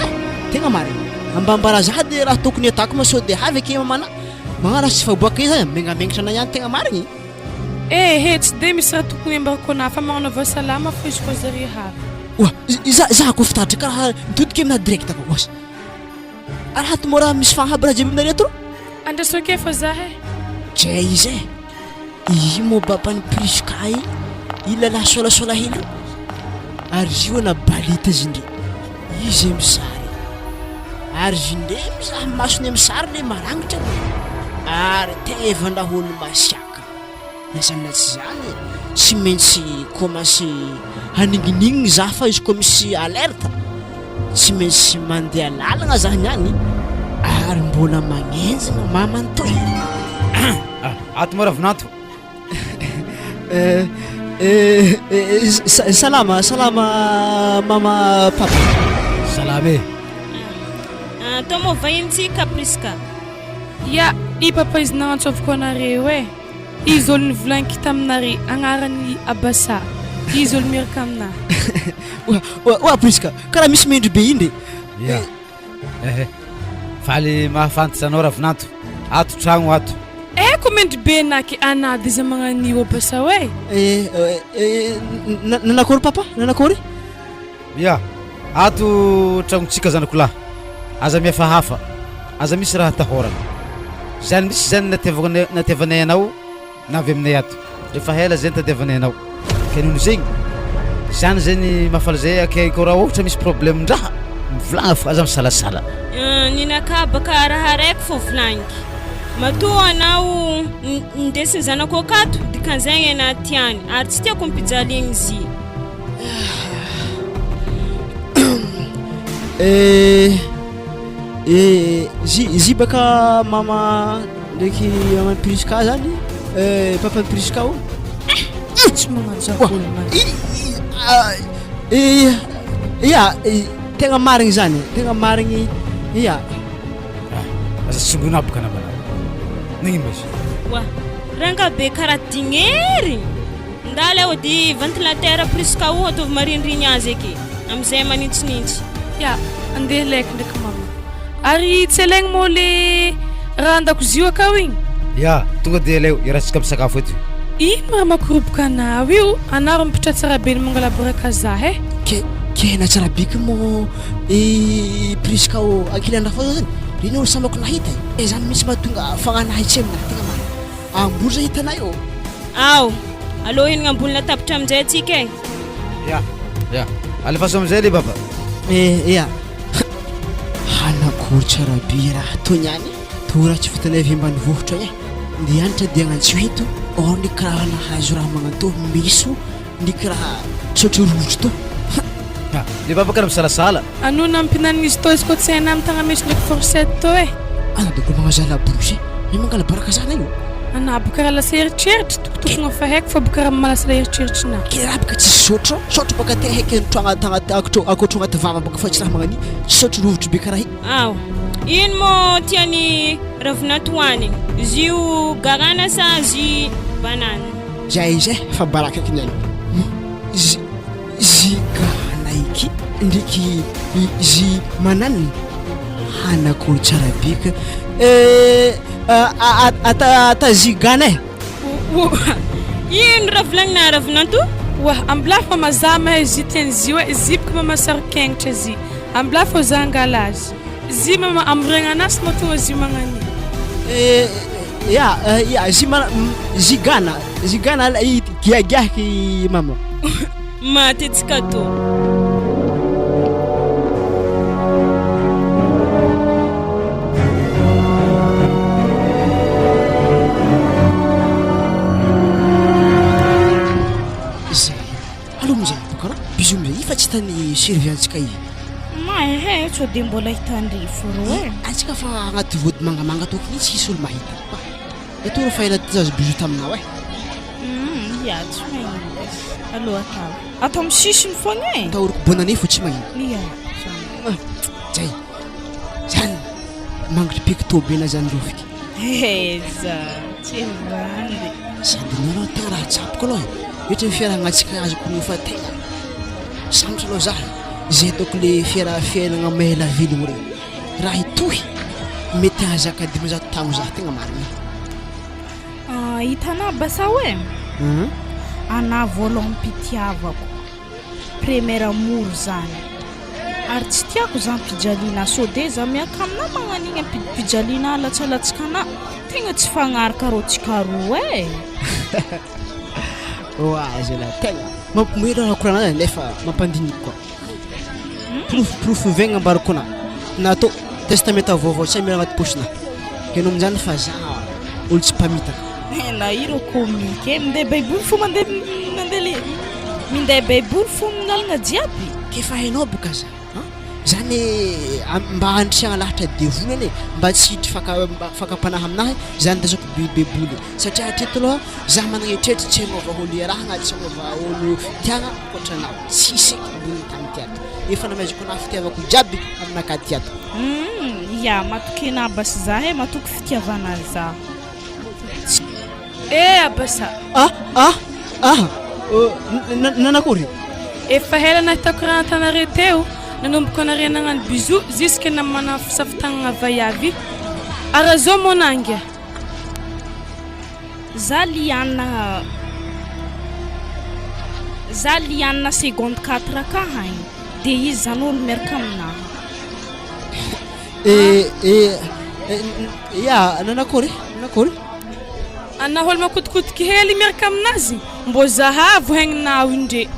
tegna marigny. Ambambara za de raha tokony atako ma sao de avy ake mamana magnano raha tsy faboaka izy megnamengnatra anah ihany tegna marigny. Ehe tsy de misy raha tokony ambarako anah fa magnanaova salama fô izy koa zare havy. Oa za za ko fitaratra karaha mitodika aminah direct ko oa. Ary ato moa raha misy fahaby raha jiaby aminareo ato rô. Andraso ake fa za e. Dray izy e. Io moa baban'i Prisca i, i lalahy sôlasôla hely io. Ary izy io ana balita izy ndre. Izy amy sary. Ary izy ndre mizaha masony amy sary le maragnitra. Ary tevan-draha olo masiaka. Na zany na tsy zany, tsy maintsy commence haningininginy za fa izy koa misy alerte, tsy maintsy mandeha lalagna za niany ary mbola magnenjigna mamany toy. Ato moa Ravinanto. Salama, salama mama papa. Salama e. Tô moa vahiny tsika Prisca. Ya, i papa izy nagnantsôviko anareo e. Izy olo nivolagniko taminare, agnarany Abasa. Izy olo miaraka aminah. Oa, oa, oa Prisca, karaha misy mendry be iny re. Ya. Ehe. Faly mahafantatra anao Ravinanto. Ato tragno ato. Eko mendry be naky anah de za magnan'io Abasa oe. Eh, eh, eh, nanakory papa? Nanakory? Ya, ato tragnontsika zanako lahy. Aza mihafahafa, aza misy raha atahorana. Zany mihitsy zany natiavako natiavanay anao na avy aminay ato. Efa ela zay nitadiavanay anao. Ka noho zegny, Zany zegny mahafaly zay ake kô raha ôhatra misy problème-ndraha mivolagna fa aza misalasala. Ninakahy baka raha araiky fô volagniky, matoa anao nindesin'ny zanako akato dikan'izegny enah tiany ary tsy tiako ampijaliagna izy. Izy baka mama ndraiky maman'i Prisca zany, papan'i Prisca ô. Tsy magnaja olo Ya, tegna marigny zany, tegna marigny ya. Aza tsongona aby ka namanao. Nagnino ma izy? Oa, ranga be karaha dignery. Ndala ody ventilateur Prisca o ataovy mariniriny azy eky amizay manintsinintsy. Ya, andeha laiky ndraiky mama. Ary tsy alaigny moa le raha an-dakozia akao igny? Ya, tonga de aleo, iarahantsika misakafo eto. Ino raha makoroboka anao io? Anao ro mpitratsara be ny mangala-boraka za eh. Ke, ke natsara be ko moa i Prisca o ankilan-dRafoza zany, regny olo sambako nahita e, zany mihitsy mahatonga fagnanahy tsy aminahy tegna marina. Amboa zay hitanay ô. Ao! Aleo hihinagna ambony latabatra aminjay atsika e. Ya, ya. Alefaso amin'izay le baba. Eh, ya. Hanakory tsara be raha toa niany. Toa raha tsy vitanay avy ambanivohitra agny e. Nianatra dia agnantso eto, or ny kiraha nahazo raha magnanto meso ny kiraha tsotro rojo to. Ha, le baba karaha misalasala. Anao nampinanigny izy tô izy koa tsy hainà mitagna meso ndraiky fourchette tô e. Ana doko magnazala borosy e. Ny mangala baraka zana io. Anà boka raha lasa eritreritry tokotokogna fa haiko fa boka raha mahalasala eritreritrinà. Ke raha boka tsisy sotro, sotro boka te haiky antrogna tagnaty akotro akotro agnaty vava boka fa tsy raha magnani, tsy sotro rovitry be karaha i. Ao. Ino moa tian'i Ravinato hohanigny? Jus garana sa jus banane? Zay zay fa baraka eky niany. Jus jus garana eky ndreky jus mananina hanakory tsara be ka eh ata jus gana eh. Ino raha volagnina Ravinanto? Oa, ambilà fa mazaha mahay jus tian'i Zy oe, Zy boka mamasaro-kenatra Zy. Ambilà fô za angala azy. Zy mama amboregna anasy mahatonga Zy magnan'io. Eh, ya, ya, Zy mana, Zy gana, Zy gana giagiahiky mama. Maty antsika tô. Zay. Allo amizay boka rô, bisous amizay, io fa tsy hitan'ny surveillant-tsika io. Mahay eh, sao dia mbola hitandry foro eh. Antsika fa agnaty vody mangamanga tokony tsy hisy olo mahita. Eto rô fa ela ty zazo bisous taminao eh. Hum, ya tsy magnino gasy. Allo atao. Atao amin'ny sisiny foagna eh. Atahorako bonne année fô tsy magnino. Ya, zany. Zay. Zany. Mangitry pecto be na zany rofiky. Aiza, tsy vandy. Sady ny aloha tegna raha tsapako aloha e. Ohatra ny fiaragnantsika azoko ny fa tegna sambatra aloha za zay ataoko le fiara fiainagna maela velogno regny. Raha hitohy mety hahazaka 500 taogno za tegna marigny. Ah, hitanà basao e. Anà voaloham-pitiavako. Premier amour zany. Ary tsy tiako zany fijaliana sode za miaraka aminà magnan'igny ampidipijaliana alatsalatsika anà tegna tsy fagnaraka rô tsika roa e. Oa zalahy tegna mampimoehy raha koragna nefa mampandiniky koa. Porofo porofo veigna ambarako anà natao testamenta vaovao tsy amira agnaty paosina. Hainao amin'izany fa za olo tsy mpamitaka. Na io rô comique e, minday baiboly fô mandeha mandeha le minday baiboly fô amin'ny lalagna jiaby. K'efa hainao boka za an! Zany mba handrisiagna lahatra devoly anie mba tsy hiditra faka fakam-panahy aminahy zany ndesako baiboly satria hatreto aloha za managna eritreritry tsy hagnova olo iarahagna tsy hagnova olo tiagna ankoatranao tsisy eky ambony tany ty ato efa namezako anahy fitiavako jiaby aminakahy ty ato. Humm ya matoky anah basy za e matoky fitiavana za. Eh Abasa! Ah ah ah nanakory? Efa ela nahitako raha antanare teo, nanomboko anare nagnano bisou jusque namana fisafo-tagnagna vaiavy. Ara zao moa nangia. Za liana Za liana seconde quatre ka hagny de izy zany olo miaraka aminahy. Eh eh ya nanakory nanakory? Anah olo makotikotiky hely miaraka aminazy, mbô zahavo hegninaho indre.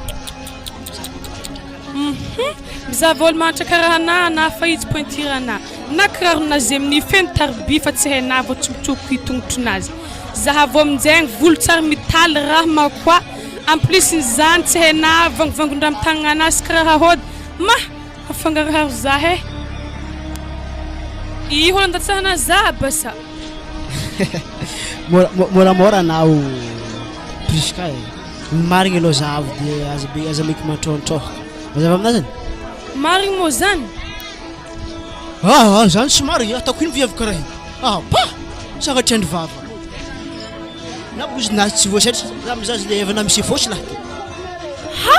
Hum! Mizava olo mahantra karaha anah anah fa izy pointure anah. Na kiraronazy amin'ny feno tarobia fa tsy hainah vao tsy mitsoko tongotronazy. Zahavo aminjegny volo tsary mitaly raha makoa. En plus n'izany tsy hainah vangovangon-draha amin'ny tagnanah sy karaha hody. Mah! Afangaroharo zah eh! Io andatsahana zah basa. Moramora anao Prisca e. Ny marigny aloha zahavo dia aza be aza maiky mantraontraoka. Mazava aminah zany? Marigny moa zany? Ah ah zany tsy marigny, ataoko ino viavy karaha io? Ah pa! Sagnatria ny vava. Na bozinazy tsy voasaitra za mizaha le evana misy fôsy lahy ty. Ha!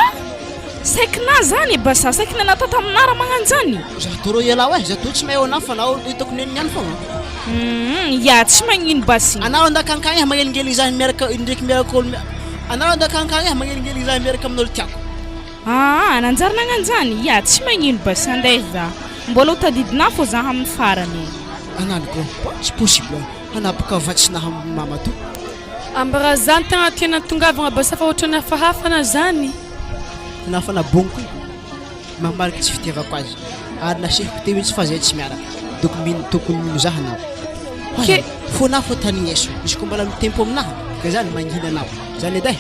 Saiky na zany e basa, saiky ny natao taminà raha magnano zany. Za tô rô ialahy oe, za tô tsy mahay anah fa anao hitako neny niany fogna. Humm ya tsy magnino basy. Anao andakankagny eh magnelingeligny za miaraka ndraiky miaraka olo anao andakankagny eh magnelingeligny za miaraka amin'olo tiako. Aa nanjary nagnano zany? Ya tsy magnino basy andeha za. Mbola ho tadidinà fô za amin'ny farany e. Anany ko, tsy possible. Hanapaka vatsinaha mama to. Ambara zany tegna tiana tongavagna basa fa ohatrany hafahafa na zany. Tena hafa na bongo io. Mahamariky tsy fitiavako azy. Ary nasehoko teo mihitsy fa zay tsy miaraka. Donc mino tokony mino zah anao. Ke. Fona fô tanigneso. Izy ko mbola mitempo aminaha ka zany mangina anao. Zany edy eh.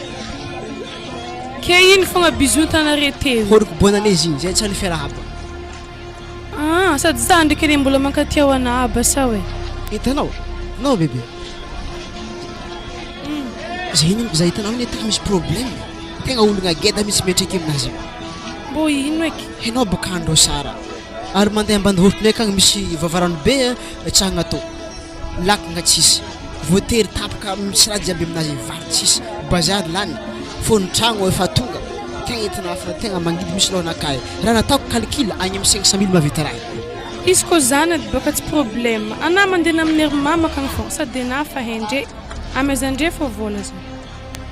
Ke ino fogna bisous tanare teo. Horiko bonne année izy igny. Zay tsy any fiarahaba. Ah, sady za ndraiky anie mbola mankatia ho anà aba sa hoe. Hitanao? Non bébé. Zay iny za hitanao iny tegna misy problème. Tegna ologna geda mihitsy miantraika aminazy io. Mbô ino eky? Hainao boka andro sara. Ary mandeha ambanivohitrinay akagny misy vavarano be tsagna atao. Lakagna tsisy. Voatery tapaka misy raha jiaby aminazy vary tsisy, bazary lany, fô ny tragno efa tonga. Tegna entina fa tegna mangidy misy lohanakahy. Raha nataoko calcul agny amin'ny 500 mille mahavita raha io. Izy koa zany edy bôka tsy problème anah mandeha amin'ny ry mama akagny fô sady anah fa hain-dre amezan-dre fô vôla zany.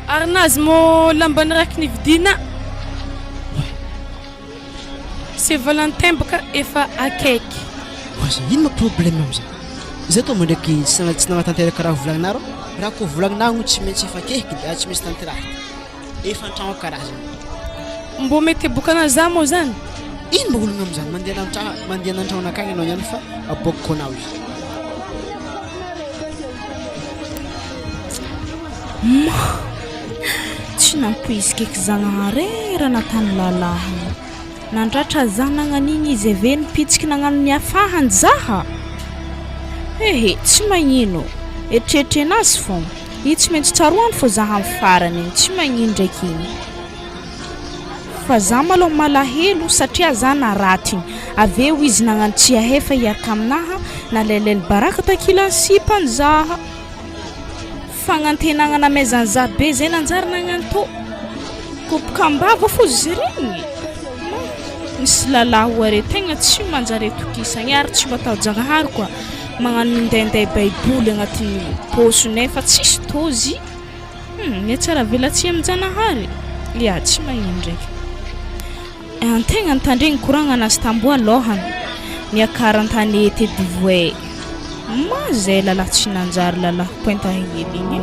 Ary nazy mô lambany raiky nividiana. Saint Valentin bôka efa akaiky. Oza ino ma problème amizay? Zay tô mandraiky tsy tsy nagnatanteraka raha volagninà rô, raha kô volagninà no tsy maintsy efa akehiky de tsy maintsy tanterahiko, efa antragno karazany. Mbô mety aboakana za mô zany? Ino ma olagna amizany? Mandeha antra mandeha antragnonakagny anao niany fa aboakiko anao izy. Ma! Tsy nampoiziko eky Zagnahary e raha natany lalahy. Nandratra zah nagnan'igny izy ave nipitsiky nagnano ny afahany zaha? Ehe, tsy magnino, eritreritrenazy fô. Io tsy maintsy tsaroany fô zah amin'ny farany igny, tsy magnino ndraiky igny. Fa zah malôha malahelo satria zah naratiny, avy eo izy nagnano tsy ahefa hiaraka aminaha, nalailaily baraka takilan'ny sipany zah. Fagnantenagna namezan'i zah be zay nanjary nagnano tô. Koboka am-bava fô izy regny. Misy lalahy oa re tegna tsy manjary atokisagna ary tsy mataho-jagnahary koa. Magnano mindainday baiboly agnatin'ny paosiny nefa tsisy tôzy. Hum, mihatsaravelatsihy amin-janahary. Ya, tsy magnino ndraiky. Antegna nitandregny koragna anazy tamboalohany niakaran-tanety edy voay. Ma zay lalahy tsy nanjary lalahy pointe à hely igny e.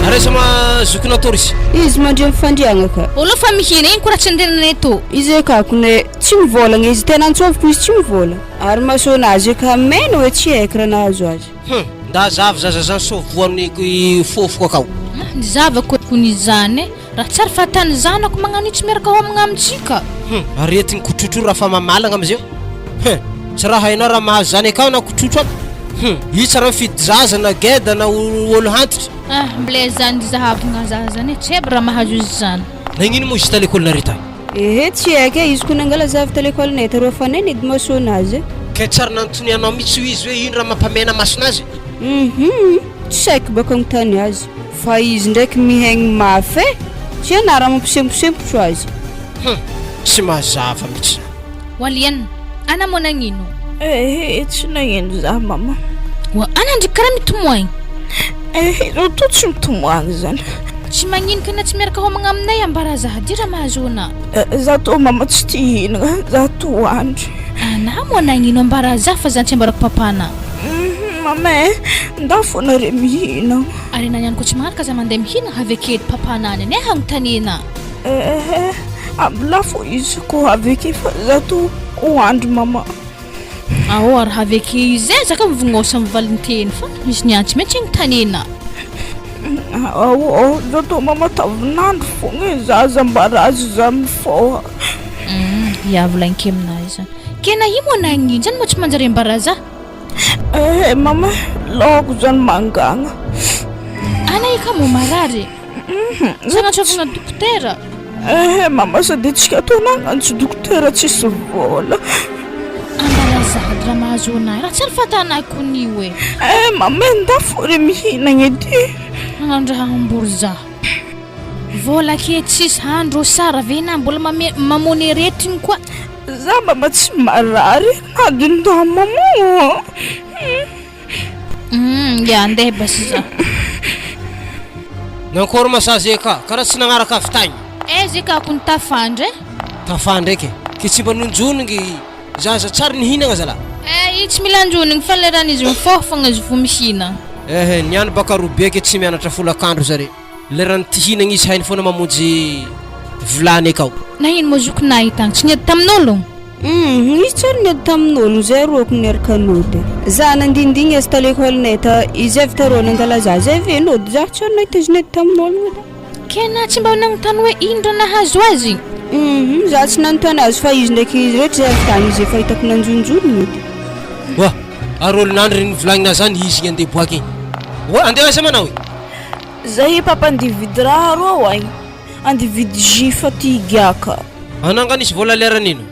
Ary aiza ma zokinao Toris? Izy mandry amin'ny fandriagna ka. Olo fa mihina igny ko raha tsy andehananay tô. Izy eka kone tsy mivôlagna izy tena antsôviko izy tsy mivôlagna ary masonazy eka mena oe tsy haiko raha nahazo azy. Hum, nda zavy zaza zany sao voan'ny fofoko akao. Ny zavako kony izany e, raha tsary fahatany zanako magnano io tsy miaraka homagna amintsika. Hum, aretigny kotrotro raha fa mamalagna amizeo. Hum, tsy raha hainao raha mahazo zany akao na kotrotro aby. Hum, io tsy raha mifidy zaza na geda na olo hantitry. Ah, mblé zany zahavagna zaza zany e, tsy aby raha mahazo izy zany. Nagnino moa izy ta l'école tany? Ehe tsy haiko e, izy ko nangala za avy ta l'école-nay taroa fa nay nidy masonazy e. Ke tsary nantonianao mihitsy hoy izy hoe ino raha mampamena masonazy? Hum, tsy haiko baka agnontany azy, fa izy ndraiky mihaigny mafy e, tsy haina raha mampisemposempotro azy. Hum, tsy mazava mihitsy zany. Walian, ana moa nagnino? Ehe, tsy nagnino za mama. Wa ana ndry karaha mitomoagny. Ehe, reo to tsy mitomoagny zany. Tsy magnino ka na tsy miaraka homagna aminay ambara za ty raha mahazo ana. Za to mama tsy tia hihinagna, za to andry. Anà moa nagnino ambara za fa za tsy ambarako papa anà. Hum mama eh, ndao fona re mihinagna. Ary anà niany koa tsy magnaraka za mandeha mihinagna avy ake edy papa anà any anie hagnontaniana. Ehe, ambilà fô izy ko avy ake fa za to hoandry mama. Ao ary avy ake izy e, za ka mivognosa amin'ny valinteny fa izy niany tsy maintsy hagnontaniana. Ao ao, za tô mama tavin'andro fogna e, za aza ambarazy za mifôha. Hum, ia volagniko aminazy zany. Ke na io moa nagnino zany moa tsy manjary ambaraza? Eh mama, laoko zany mangagna. Ana io ka moa marary? Sa natsofina dokotera? Eh mama, sady antsika tô nagnantso dokotera tsisy vôla. Ambaraza raha mahazo anahy, raha tsy ary fatanay kony io e. Eh mama, ndafo re mihinagna edy. Hagnano raha hambory za. Vola ke tsisy andro sara ve na mbola mame mamony aretigny koa. Za mba tsy marary adinda maman. Hum ya andeha basy za. Nankôry ma sa ZK? Karaha tsy nagnaraka avy tagny. Eh ZK ko nitafandra eh. Tafandra eky. Ke tsy mba nonjonigny zaza tsary nihinagna zalah. Eh io tsy mila anjonigny fa leran'izy mifôha fogna izy vo mihinagna. Ehe niany baka robe ke tsy mianatra folakandro zare. Leran'ny ty hinagna izy hainy foana mamonjy vilany akao. Na ino moa zoky nahitagna tsy niady tamin'ologno? Humm izy tsy ary niady tamin'ologno zay roako niaraka nody. Za nandindigny azy ta l'école-nay ta izy avy tarô nangala za zay ve nody za tsy ary nahita izy niady tamin'ologno edy. Ke na tsy mba nagnontany hoe ino raha nahazo azy? Humm za tsy nanontany azy fa izy ndraiky izy rehetra zay avy tagny izy efa hitako nanjonjonigny edy. Oa! Ary olon'andry nivolagnina zany izy igny andeha boaka igny. Oa! Andeha aiza manao e? Zahay papa andeha hividy raha rô ay, andeha hividy jus fa ty higiaka. Anao nga nisy vola leran'ino?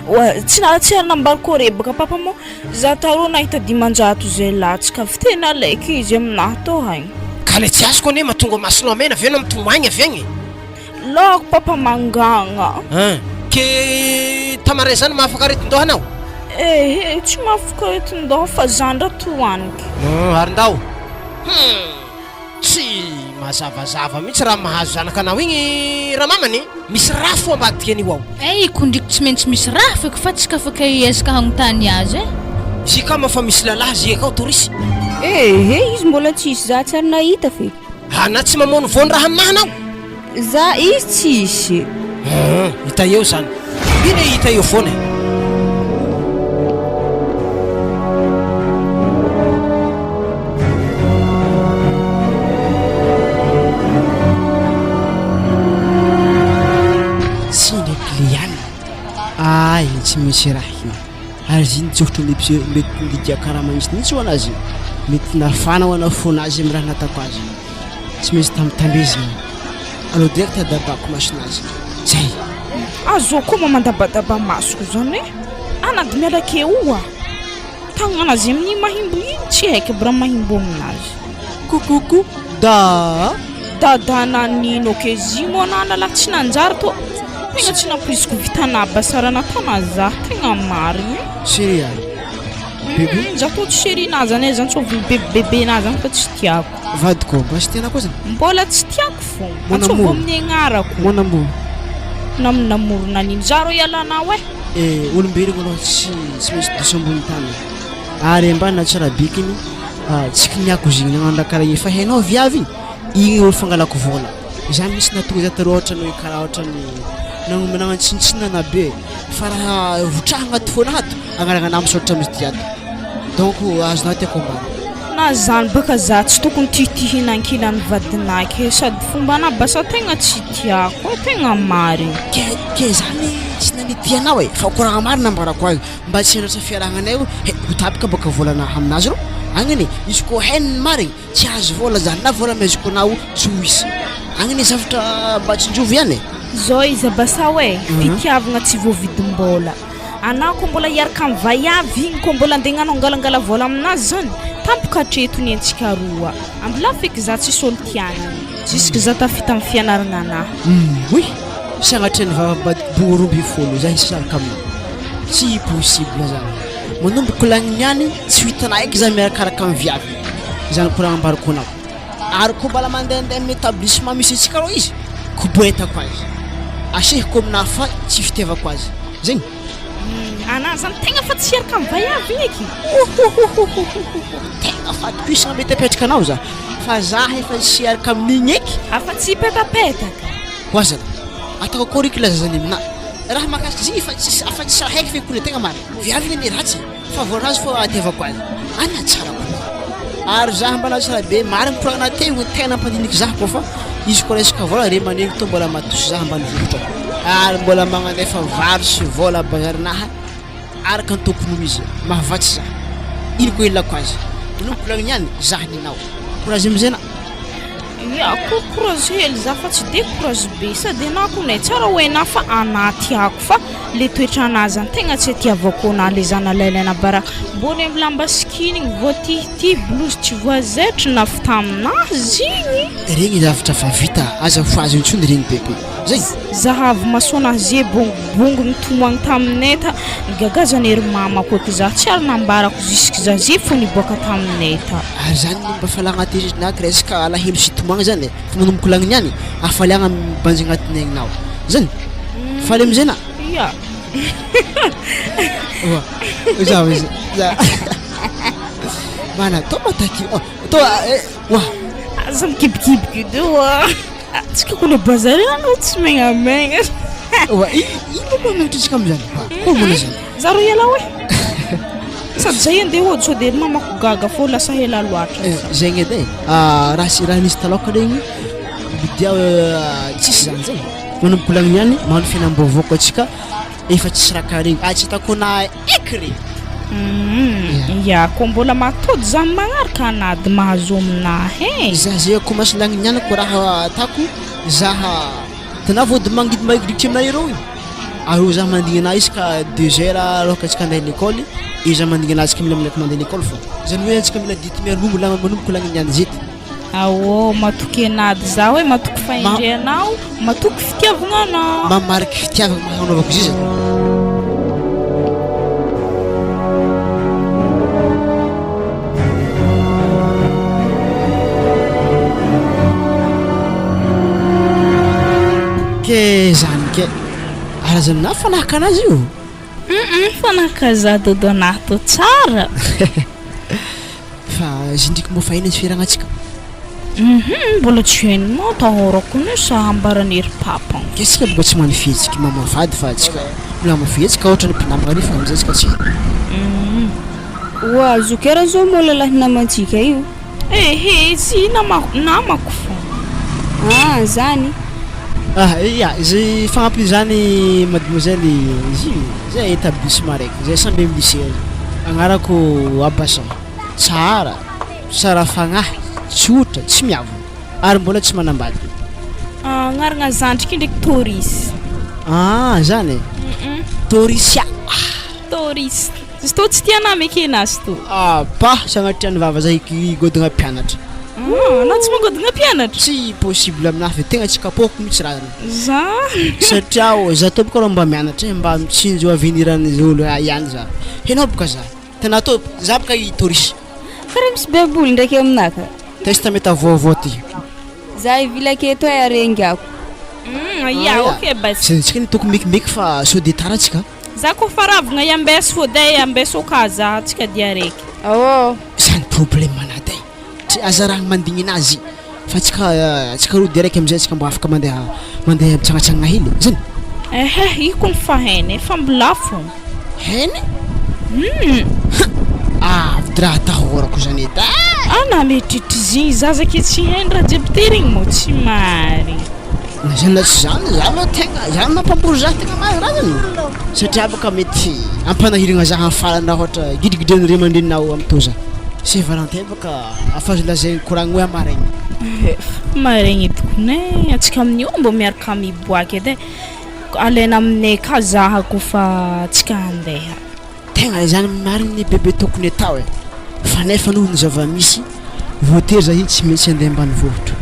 Oa, tsy na tsy ary nambariko rebaka papa moa za tarô nahita 500 zay latsaka avy tena alaiko izy aminahy tô hay. Ka le tsy azoko anie mahatonga masonao mena ve anao mitomagny avy agny e? Laoko papa mangagna. Hein, ke tamarin zany mahafaka aretin-doha anao? Ehe, tsy mahafaka aretin-doha fa za ndra tohaniko. Hum, ary ndao. Hum. Tsy mazavazava mihitsy raha mahazo zanaka anao igny ramamany e! Misy raha fo ambadika an'io ao. Eh kondriko tsy maintsy misy raha feky fa tsy kafaka hiezaka hagnontany azy eh. Izy kama fa misy lalahy zy akao torisy. Ehe izy mbola tsisy za tsy ary nahita feky. Ana tsy mamono voany raha aminahy anao. Za izy tsisy. Hum hita eo zany. Ino e hita eo foana e. Tsy ndraiky liana. Ay, tsy misy raha io. Ary izy iny tsofotro mety mety ndidia karaha manintsinintsy ho anazy. Mety nafana ho ana fonazy amin'ny raha nataoko azy. Tsy maintsy tambitambezina. Aleo direct adabako masonazy. Zay. Azoko koa mamandabadaba masoko zany e! Anady miala keo oa! Tagnana azy amin'ny mahimbo iny tsy haiko aby raha mahimbo aminazy. Coucou Da! Dada nanino ke zy moa nana lah tsy nanjary tô tegna tsy nampoiziko vitanà basarana tana za tegna marigny. Chérie a! Bebe? Za tô tsy chérie na zany e, zany tsô bebe na zany fa tsy tiako. Vadiko, mba tsy tianao koa zany? Mbola tsy tiako fô. Mon Antsovo amour. amin'ny agnarako. Mon amour. Namonamoro nanino za rô ialanao e. Eh, olombelogno aloha tsy tsy maintsy diso ambony tany. Ary ambany na tsara bikiny, ah, tsy kiniako izy igny nagnano raha karaha igny fa hainao viavy igny olo fangalako vola. Za mihitsy nahatonga za taloha ohatran'ny hoe karaha ohatran'ny nagnom- nagnano tsinontsinona be fa raha votrahagna agnaty fônahy ato, agnaragnanahy misaotra mizy ty ato. Donc azonao tiako ambara. Na zany baka za tsy tokony tihitihina ankilany vadinah ke sady fombanah basa tegna tsy tiako e tegna marigny. Ke ke zany tsy nanity anao e, fa koragna marina ambarako azy mba tsy handratra fiarahagnanay io he ho tapaka baka volana aminazy rô agny anie izy ko hainy ny marigny tsy azo vola zany na vola amezako anao tsy ho hisy agny anie zavatra mba tsinjovy ihany e. Zao izy abasao e, fitiavagna tsy voavidim-bola. Anah ko mbola hiaraka am vaiavy igny ko mbola andeha agnano angalangala vola aminazy zany tampoka hatreto ny antsika roa ambilà feky za tsisy olo tiany jusque za tafita am fianaragna anah. Ouii! Sagnatria ny vava ambadiky bongo 12 za hisaraka aminao tsy possible zany manomboko lagny niany tsy ho hitanah eky za miarakaraka am viavy zany koragna ambarako anao ary ko mbala mandehandeha am établissement misy antsika reo izy koboetako azy asehiko aminah fa tsy fitiavako azy zegny. Ana. Anà zany tegna fa tsy hiaraka amin'ny vaiavy igny eky. Ohohohohoho tegna fatokisagna mety apetraka anao za fa za efa tsy hiaraka amin'igny eky. Afa tsy hipetapetaka. Hoazana, ataoko akory eky laza zany aminà raha mahakasika izy igny efa tsisy afa tsisy raha haiko feky tegna marina. Viavy anie ratsy e, fa voarazo fô atiavako azy. Ana tsara koa. Ary za mbala tsara be marigny koragna teo tegna nampandiniky za koa fa izy koa resaka vôla re manegny tô mbola matosy za ambanivohitra ary mbola magnandefa vary sy vôla bazarinaha araka ny tokony ho izy mahavatsy za ino koa ilako azy manomboka volagny niany za ninao courage amizay na Ya, ko courage hely za fa tsy de courage be sady anah ko nay tsara ho hainah fa anah tiako fa le toetranah zany tegna tsy atiavako anah le za nalainaina baraka mbôny amy lamba skin igny voatihitihy blouse tsy voazaitry nafy taminah zigny. Regny zavatra fa vita aza fohaza intsony regny bebe zay. Zahavo masoanah ze bongobongo nitomagny taminay ta nigagazany ery mamako eky za tsy ary nambarako jusque za ze fô niboaka taminay ta. Ary zany no mba falagna aty na resaka alahelo sy tomagny zany e, fa manomboka lagny niany hafaliagna mibanjy agnatin'ny aignao zany, faly amizay na? Ya. Oa, za za za mana tô mataky tô eh oa. Aza mikibikibiky io oa, antsika ko le bazary anao tsy megnamegna. Oa, ino moa magnanatra antsika amizany? Koa moa zany. Za ro ela oe. Sady zay andeha hody sao de mamako gaga fô lasa ela loatra. Eh, zegny edy e. Raha sy raha nisy talôka regny dia tsisy zany zay. Manomboka lagny niany magnano fiainam-baovao koa antsika efa tsisy raha karaha regny. Ah tsy hitako na eky re. Ya koa mbola matody za magnaraka anady mahazo aminahy e. Za zay commence lagny niany ko raha atako zaha Hitanao vody mangidy maigidritra aminay ireo io? Ary za mandigny anahy isaka deux heures aloka antsika andeha l'école, eo za mandigny anazy ka mila mila mandeha l'école fô. Zany hoe antsika mila dity mialoha mbola manomboka lagny niany zety. Aô, matoky anady zaho e, matoky fahendrenao, matoky fitiavagnanao. Mamariky fitiavagna mahay anaovako izy zany. Ke zany ke ary aza aminah fanahaka anazy io. Hum fanahaka za dodo anah tô tsara. Fa izy ndriky moa fa ina izy fiaragnantsika. Hum mbola tsy hainao atahorako ny sa ambaran'i ry papa. Ke tsika boka tsy magnano fihetsiky mamavady fa tsika mila manao fihetsiky ohatra ny mpinamagna reo fa amizay tsika tsy. Hum. Oa zoky ara zao moa lalahy namantsika io. Ehe izy namako namako fô. Ah zany. Ah ya zay fagnampin'izany mademoiselle izy io zay établissement raiky zay samby amy lycée agnarako Abasan tsara tsara fagnahy tsotra tsy miavona ary mbola tsy manambady. Agnarana zandriky ndraiky Toris. Ah zany e Torisia. Toris. Izy tô tsy tia anah mekena azy tô. Ah bah sagnatria ny vava zay higodogna mpianatra. Ah anao tsy mangodogna mpianatra? Tsy possible aminah fa tegna tsy kapohiko mihitsy raha zany. Zany. Satria ô za tô boka rô mba mianatra e mba mitsinjo avenir an'izy olo ihany za. Enao boka za tena tô za boka i Torisy. Karaha misy baiboly ndraiky aminah ka. Testamenta vaovao ty. Za hivily aketo e arengako. Hum ya ok bas. Tsika anie tokony mekimeky fa sao de tara tsika. Za koa fa ravogna iambeso fô dai ambeso ka za tsika dia araiky. Aô. Zany problème anah dai, tsy aza raha mandigny anazy fa tsika tsika roa dia araiky amizay tsika mba afaka mandeha mandeha mitsangatsangana hely zany. Ehe io kony fa hainy fa mbola fô. Hainy? Hum. Avy de raha atahorako zany edy ah. Anah mieritreritra izy igny zaza ke tsy hainy raha jiaby tery igny moa tsy marigny. Na zany na tsy zany, za aloha tegna, za mampambory za tegna marigny raha zany satria bôka mety ampanahiragna za amin'ny farany raha ôhatra gidigidian'ny ray aman-dreninao amin'ny tô za. Saint Valentin bôka afa azo lazaigny koragny hoe amaraigny. Maregny edy kony e, antsika amin'io mbô miaraka miboaka edy e, alaina aminay ka zaha kôfa antsika handeha. Tegna izany marigny ny bebe tokony atao e! Fa nefa noho ny zava-misy, voatery za iny tsy maintsy andeha ambanivohitra.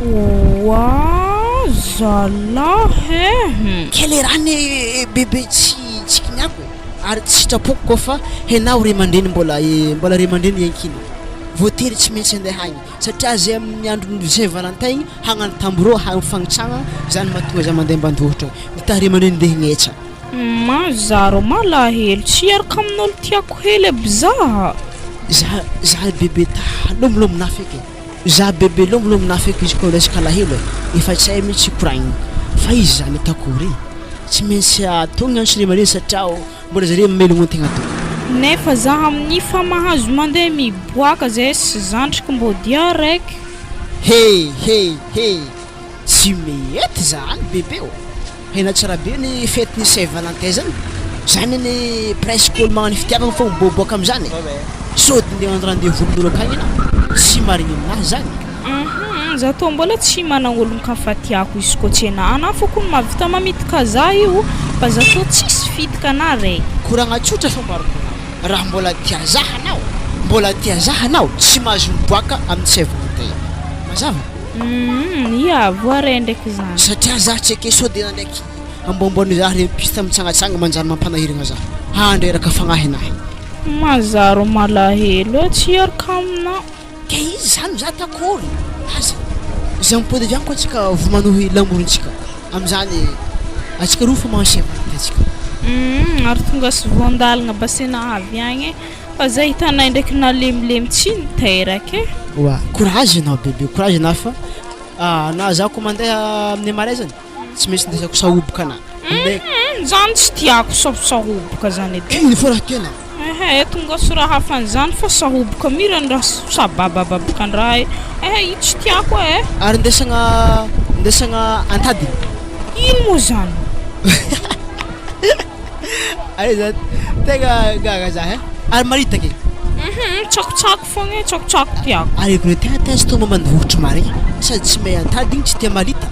Oa zalah eh! Ke le raha anie bebe tsy tsy kiniako e! Ary tsy sitrapoko koa fa henao ray aman-dreny mbola mbola ray aman-dreny iankina. Voatery tsy maintsy andeha agny satria zay amin'ny andron'ny Saint Valentin igny hagnano tambourô hagnano fagnitsagna zany mahatonga za mandeha ambanivohitra. Mitady ray aman-dreny ndeha hignetsa. Maha za rô malahelo tsy hiaraka amin'olo tiako hely aby za. Za za bebe ta lomilomina feky e. Za bebe lomilomina feky izy koa resaka alahelo e. Efa tsy hay mihitsy koragnina. Fa izy zany ataoko re. Tsy maintsy atao ny antso ray aman-dreny satria mbola zare mamelogno antegna tô. Nefa za amin'ny fa mahazo mandeha miboaka zay sy zandriko mbô dia araiky. He he he! Tsy mety zany bebe ô! Hena tsara be ny fety ny saint valentin zany, zany anie presque olo magnano fitiavagna fô miboaboaka amizany e, sody ndeha en rendez vous amin'olo akagny enao, tsy marigny aminahy zany. Hum za tô mbola tsy managna ologno ka fa tiako izy kô tsy enah anah fô kony mahavita mamitaka za io fa za tô tsisy fitaka anah rey. Koragna tsotra fô mariko anao, raha mbola tia zah anao, mbola tia zah anao, tsy mahazo miboaka amin'ny saint valentin, mazava? Humm ia voaray ndraiky zany. Satria zah tsy eke sao de ndraiky ambômbôny zah regny piste mitsangatsanga manjary mampanahiragna zah handreraka fagnahinahy. Mazaro malahelo eh tsy hiarka aminao. Ke izy zany za takory aza za mipody avy any koa tsika vo manohy lamorontsika amizany atsika roa fa magnano saint valentin tsika. Humm ary tonga sy voandalagna basena avy agny eh. Fa zay hitanay ndraiky nalemilemy tsy niteraka e. Oa courage anao bebe courage anao fa na za ko mandeha amin'ny marais zany tsy maintsy indesako sahoboka ana. Hum zany tsy tiako sahosahoboka zany edy. Ino fô raha tianao? Ehe tonga sy raha hafa an'izany fa sahoboka mira ny raha sababababoka an-draha e. Ehe io tsy tiako e. Ary indesagna indesagna antadiny. Ino moa zany? Aiza tegna gaga za hein. Ary maritaka e. Hum tsakotsako fogna e, tsakotsako tiako. Ary ko tegna tia izy tô ambanivohitry mare sady tsy mahay antady igny tsy tia marita.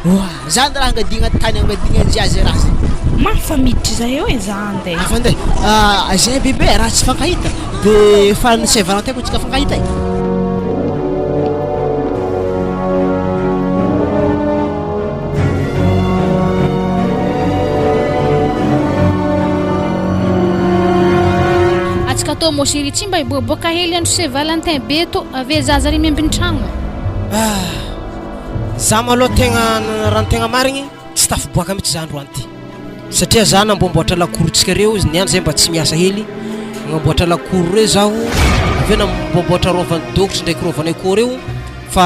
Oa zany raha angadigna tany angadigna jiazy raha zay. Mafy miditry za eo e za andeha. Afa andeha. Ah zay bebe raha tsy fankahita de faran'ny saint valentin ko tsika fankahita e. Atsika tô mon chéri tsy mba hiboaboaka hely andro saint valentin be tô ave zaza ry miambiny tragno. Ah! Za malôha tegna raha ny tegna marigny tsy tafiboaka mihitsy za androany ty satria za namboamboatra lakorotsika reo izy niany zay mba tsy miasa hely nagnamboatra lakoro reo zaho avy eo namboamboatra rôvan'ny dôkotry ndraiky rôvan'ny akoho reo fa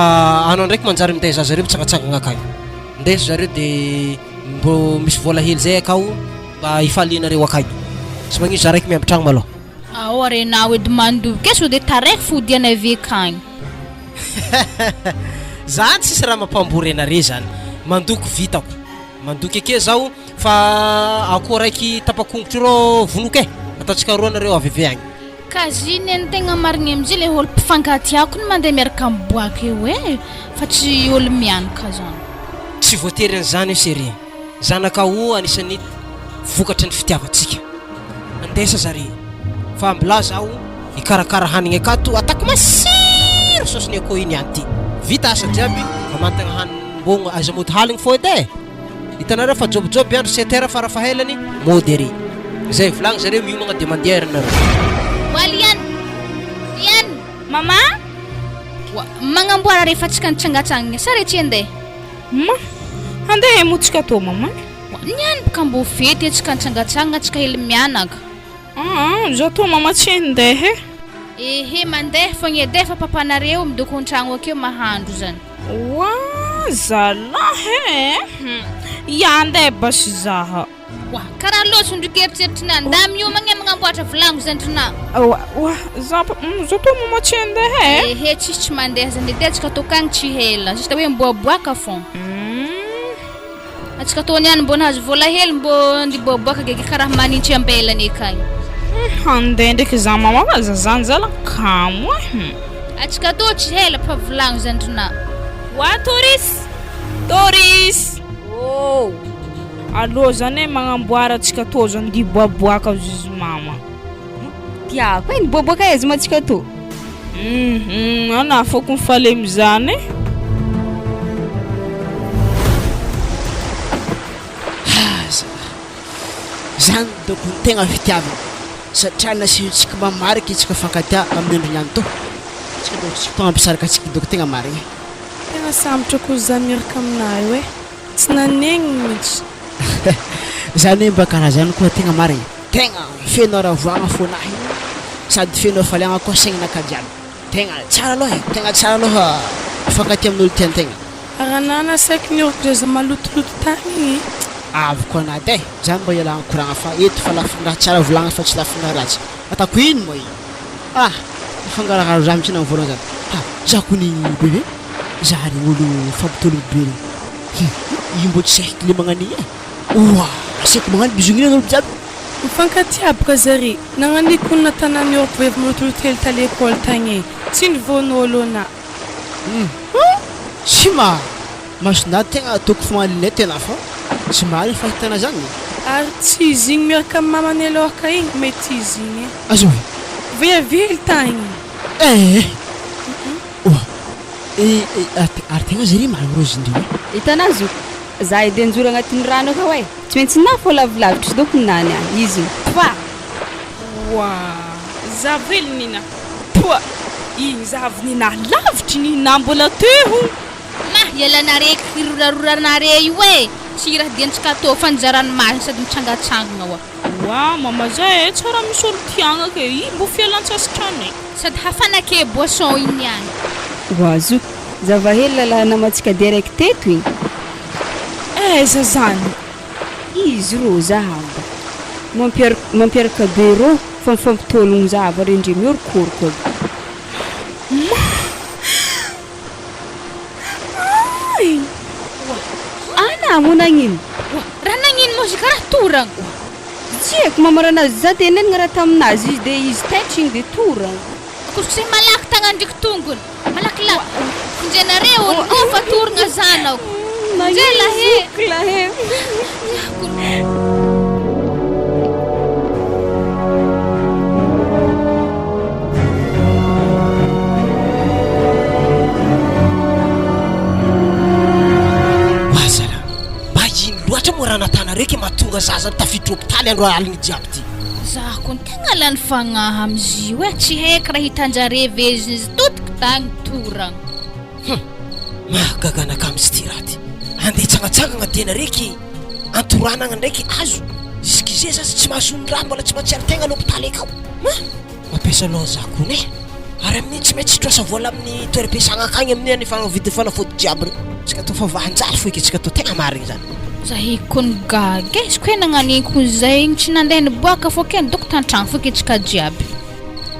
anao ndraiky manjary minday zaza reo mitsangatsangagna akagny Ndeso zareo de mbô misy vôla hely zay akao mba hifalianareo akagny. Tsy magnino za raiky miamby tragno malôha. Ao are nao edy mandoky e sao de taraiky fodianay avy akagny. Zany tsisy raha mampambory anare zany. Mandoky vitako. Mandoky eke zaho fa akoho raiky tapa-kongotro rô vonoiko e. Ataontsika roa nareo avy avy agny. Kajy ny tegna marigny amizay le olo mpifankatia kony mandeha miaraka miboaka eo e fa tsy olo mianoka zany. Tsy voatery an'izany io chérie. Zanakao anisan'ny vokatry ny fitiavantsika. Andesa zare fa mbola zaho hikarakara hanigny akato atako masiro saosiny akoho iny niany ty. Vita asa jiaby mamantagna hanigny mbôgno aiza mody haligny fô edy e. Hitanareo fa jobijoby andro sept heures farafahelany mody ery. Zay volagny zareo miomagna de mandeha ery nareo. Wa Liane! Liane! Mama! Wa, magnamboara rehefa tsika nitsangatsangagna sa re tsy handeha? Ma, handeha moa tsika tô mama. Wa, niany boka mbô fety e tsika nitsangatsangagna tsika hely mianaka. Aa, za tô mama tsy handeha e. Ehe, mandeha fogna edy e fa papanareo midoko an-tragno akeo mahandro zany. Oa zalahy e! Ia andeha basy zaha. Oa karaha loatry ndriky eritreritrinà nda miomagna magnamboatra vilagno zandrinà. Oa oa za za tô mama tsy andeha e. Ehe tsisy tsy mandeha zany edy antsika tokagny tsy hela juste hoe miboaboaka fô. Antsika tô niany mbô nahazo vôla hely mbô niboaboaka gaigy karaha manintsy ambelany akagny. Handeha ndraiky za mama fa za zany zala kamo e. Antsika tô tsy hela fa volagno zandrinà. Oa Doris! Doris! Oh! Alô zany e magnamboara antsika tô zany giboaboaka zizy mama. Tiako e, niboaboaka aiza ma antsika tô? Hum anà fôko mifaly amizany e. Aza zany doko ny tegna fitiavana satria nasehontsika mamariky tsika fankatia amin'ny andro niany tô tsika doko tsy tonga hampisaraka antsika doko tegna marigny. Tegna sambatra koa za miaraka aminah io e, tsy nanegnina mihitsy. Zany hoe mba karaha zany koa tegna marigny. Tegna feno haravoagna fônahy io sady feno hafaliagna koa saignanakahy jiaby. Tegna tsara aloha e, tegna tsara aloha mifankatia amin'olo tiantegna. Raha nana saiky nioriko zaza malotoloto tagny igny. Avy koa anaty e, zany mba ialagna koragna fa eto fa lafiny raha tsara volagna fa tsy lafiny raha ratsy. Ataoko ino moa igny? Ah! Mifangaraharo za mitsy na voalohany zany. Ha! Za kony bebe, za regny olo mifampitologno be regny. Hum! Io mbô tsy haiko le magnan'igny e! Oa! Asaiko magnano bisous igny anareo jiaby. Mifankatia boka zare. Nagnaniky olona tanà nioriko vehivavy malotoloto hely ta lekôly tagny e. Tsy nivônôlo na. Hum! Tsy ma! Masonà tegna ataoko fa mahalinay tena fa tsy marigny fahitana zany. Ary tsy izy igny miaraka amy mamany alôhaka igny mety izy igny e. Azovy. Vehivavy hely tagny. Eh! Oa! Ary tegna zare marigny rô zindreo e. Hitanà zoky, za edy anjoro agnatin'ny rano akao e, tsy maintsy na fô lavilavitry dônko nany a izy io. Poa! Oa! Zavo hely Nina. Poa! Igny zavo Nina lavitry Nina mbola teo. Mah ialanare kiroraroranare io e! Tsy raha diantsika atao fa ny ranomasina sady mitsangatsangana oa. Oa mama zay e, tsara misy olo tiagna ke, io mbo fialantsasatranay. Sady hafana ke boisson iny niany. Oa zoky, zava-hely lalahy namantsika direct teto igny. Aiza zany? Izy rô zahaba mampiaraka be rô fa mifampitôlogno zava re ndre miorokôroko aby. Mah! Ay! Oa! Ana moa nagnino? Oa! Raha nagnino moa izy karaha toragna? Oa! Tsy haiko mamarana azy, za tenenigna raha taminazy izy de izy taitra igny de toragna. Akosokosehiny malaky tagnany ndreky tongony, malakilaky. Vonjenareo olo moa fa toragna zanako. Vonjeo lahy e! Wazala, mba ino loatra moa raha natanareo ke mahatonga zaza tafiditra hopitaly andro aligny jiaby ty? Za kony tegna lany fagnahy amizio e, tsy haiko raha hitanjare vezinezy totiko tagny toragna. Hum, mahagaga anakahy mitsy ty raha ty, andeha hitsangatsangagna tena reky antoranagna ndraiky azo, jusqu'izy zaza tsy mahazo ny raha mbola tsy mahatsiaro tegna l'hopitaly akao, hein! Mampiasa loha za kony e! Ary amin'iny tsy maintsy hitrosa vola amin'ny toeram-piasagna akagny amin'iny anefa vidin'ny fanafody jiaby reo. Tsika atao fa vahan-jaly fo eky tsika atao tegna marigny zany. Za eky kony gaga e, izy koa nagnano kony zay igny tsy nandeha niboaka fô ke nidoko tantragno fo ke tsika jiaby.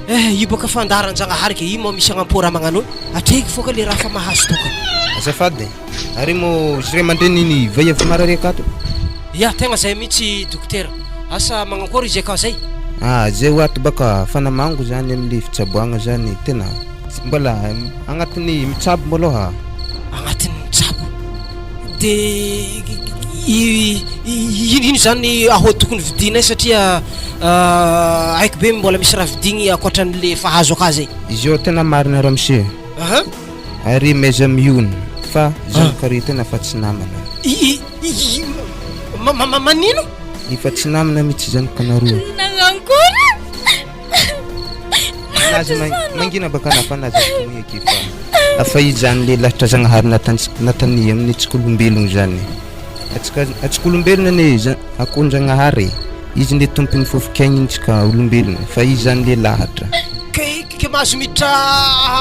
Eh io boka fandaharan-jagnahary ke io moa misy agnampô raha magnano io, atreky fô ka le raha fa mahazo tokana. Azafady, ary mô izy ray aman-dreny iny vaiavy marary akato? Ya, tegna zay mihitsy dokotera. Asa magnankôry izy akao zay? Ah, zay ho ato baka fa namango zany amle fitsaboagna zany tena tsy mbola agnatin'ny mitsabo malôha. Agnatin'ny mitsabo? De ino ino zany aho tokony vidinay satria haiko be mbola misy raha vidigny ankoatran'le efa azo aka zay. Izy io tena marina ramose. Aha. Ary maiza miona fa zanakare tena fa tsy namana. I i ma ma manino? Efa tsy namana mitsy zanakanareo. Nagnankory? Anazy mangina baka na fa nazy tony eky fa afa izy zany le lahatra zagnahary natany amin'ny antsika olombelogno zany. Atsika atsika olombelogno anie za- akohon-jagnahary e. Izy le tompon'ny fofok'aignitsika olombelogno fa izy zany le lahatra. Ke ke mahazo miditra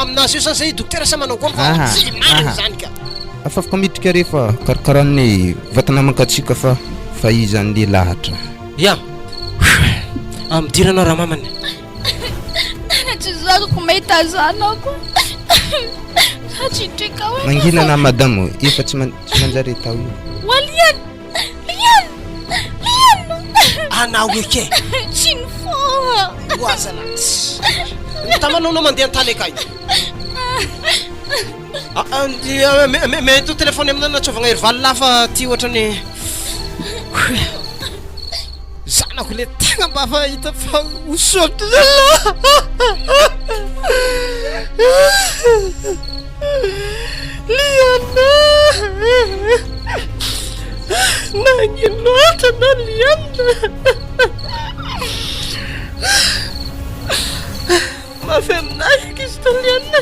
aminazy eo zany zay dokotera sa manao akory fa tsy marina zany ka. Afa afaka miditra rehefa karakaran'ny vatana mankatsiaka fa fa izy zany le lahatra. Ya. Midira anao ramamany. Tena tsy zakako mahita zanako. Za tsy hitrika hoe. Mangina na madamo efa tsy tsy manjary atao io. Walian! Lian! Lian! Anao eke. Tsy nifoha. Oazana. Tamanao anao mandeha an-tany akay. Mety ho téléphone aminao natsovagna herivaly lahy fa ty ohatrany zanako le tegna mba fa hita fa ho sotra zalahy. Liana! Nagnino loatra anao Liana? Mafy aminahy ankizy ity Liana.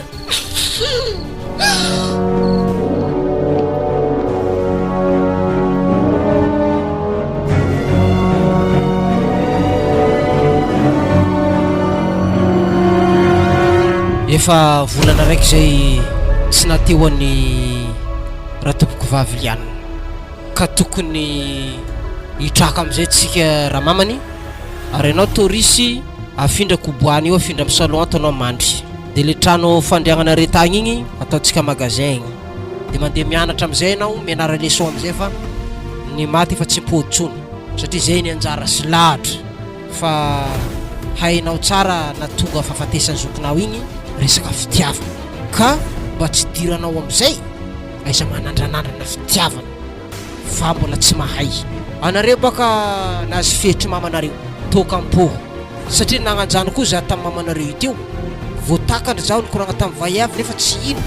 Efa volana raiky izay tsy nahateo an'i Ratompokovavy Liana ka tokony hitraka amin'izay tsika ramamany ary ianao Torisy afindra koboahana io afindra amin'ny salon ato anao mandry dia le trano fandriagnana retagny igny ataontsika magasin igny dia mandeha mianatra amin'izay ianao mianara leçon amin'izay fa ny maty efa tsy mipody tsony satria zay ny anjara sy lahatra fa hainao tsara na tonga fahafatesan'ny zokinao igny resaka fitiavana ka mba tsy idiranao amin'izay aiza manandranandrana fitiavana fa mbola tsy mahay anareo baka nazy fetry mamanareo tokam-po satria nagnanjano koa za tamin'ny mamanareo io teo vao takatra zaho nikoragna tamin'ny vaiavy nefa tsy hino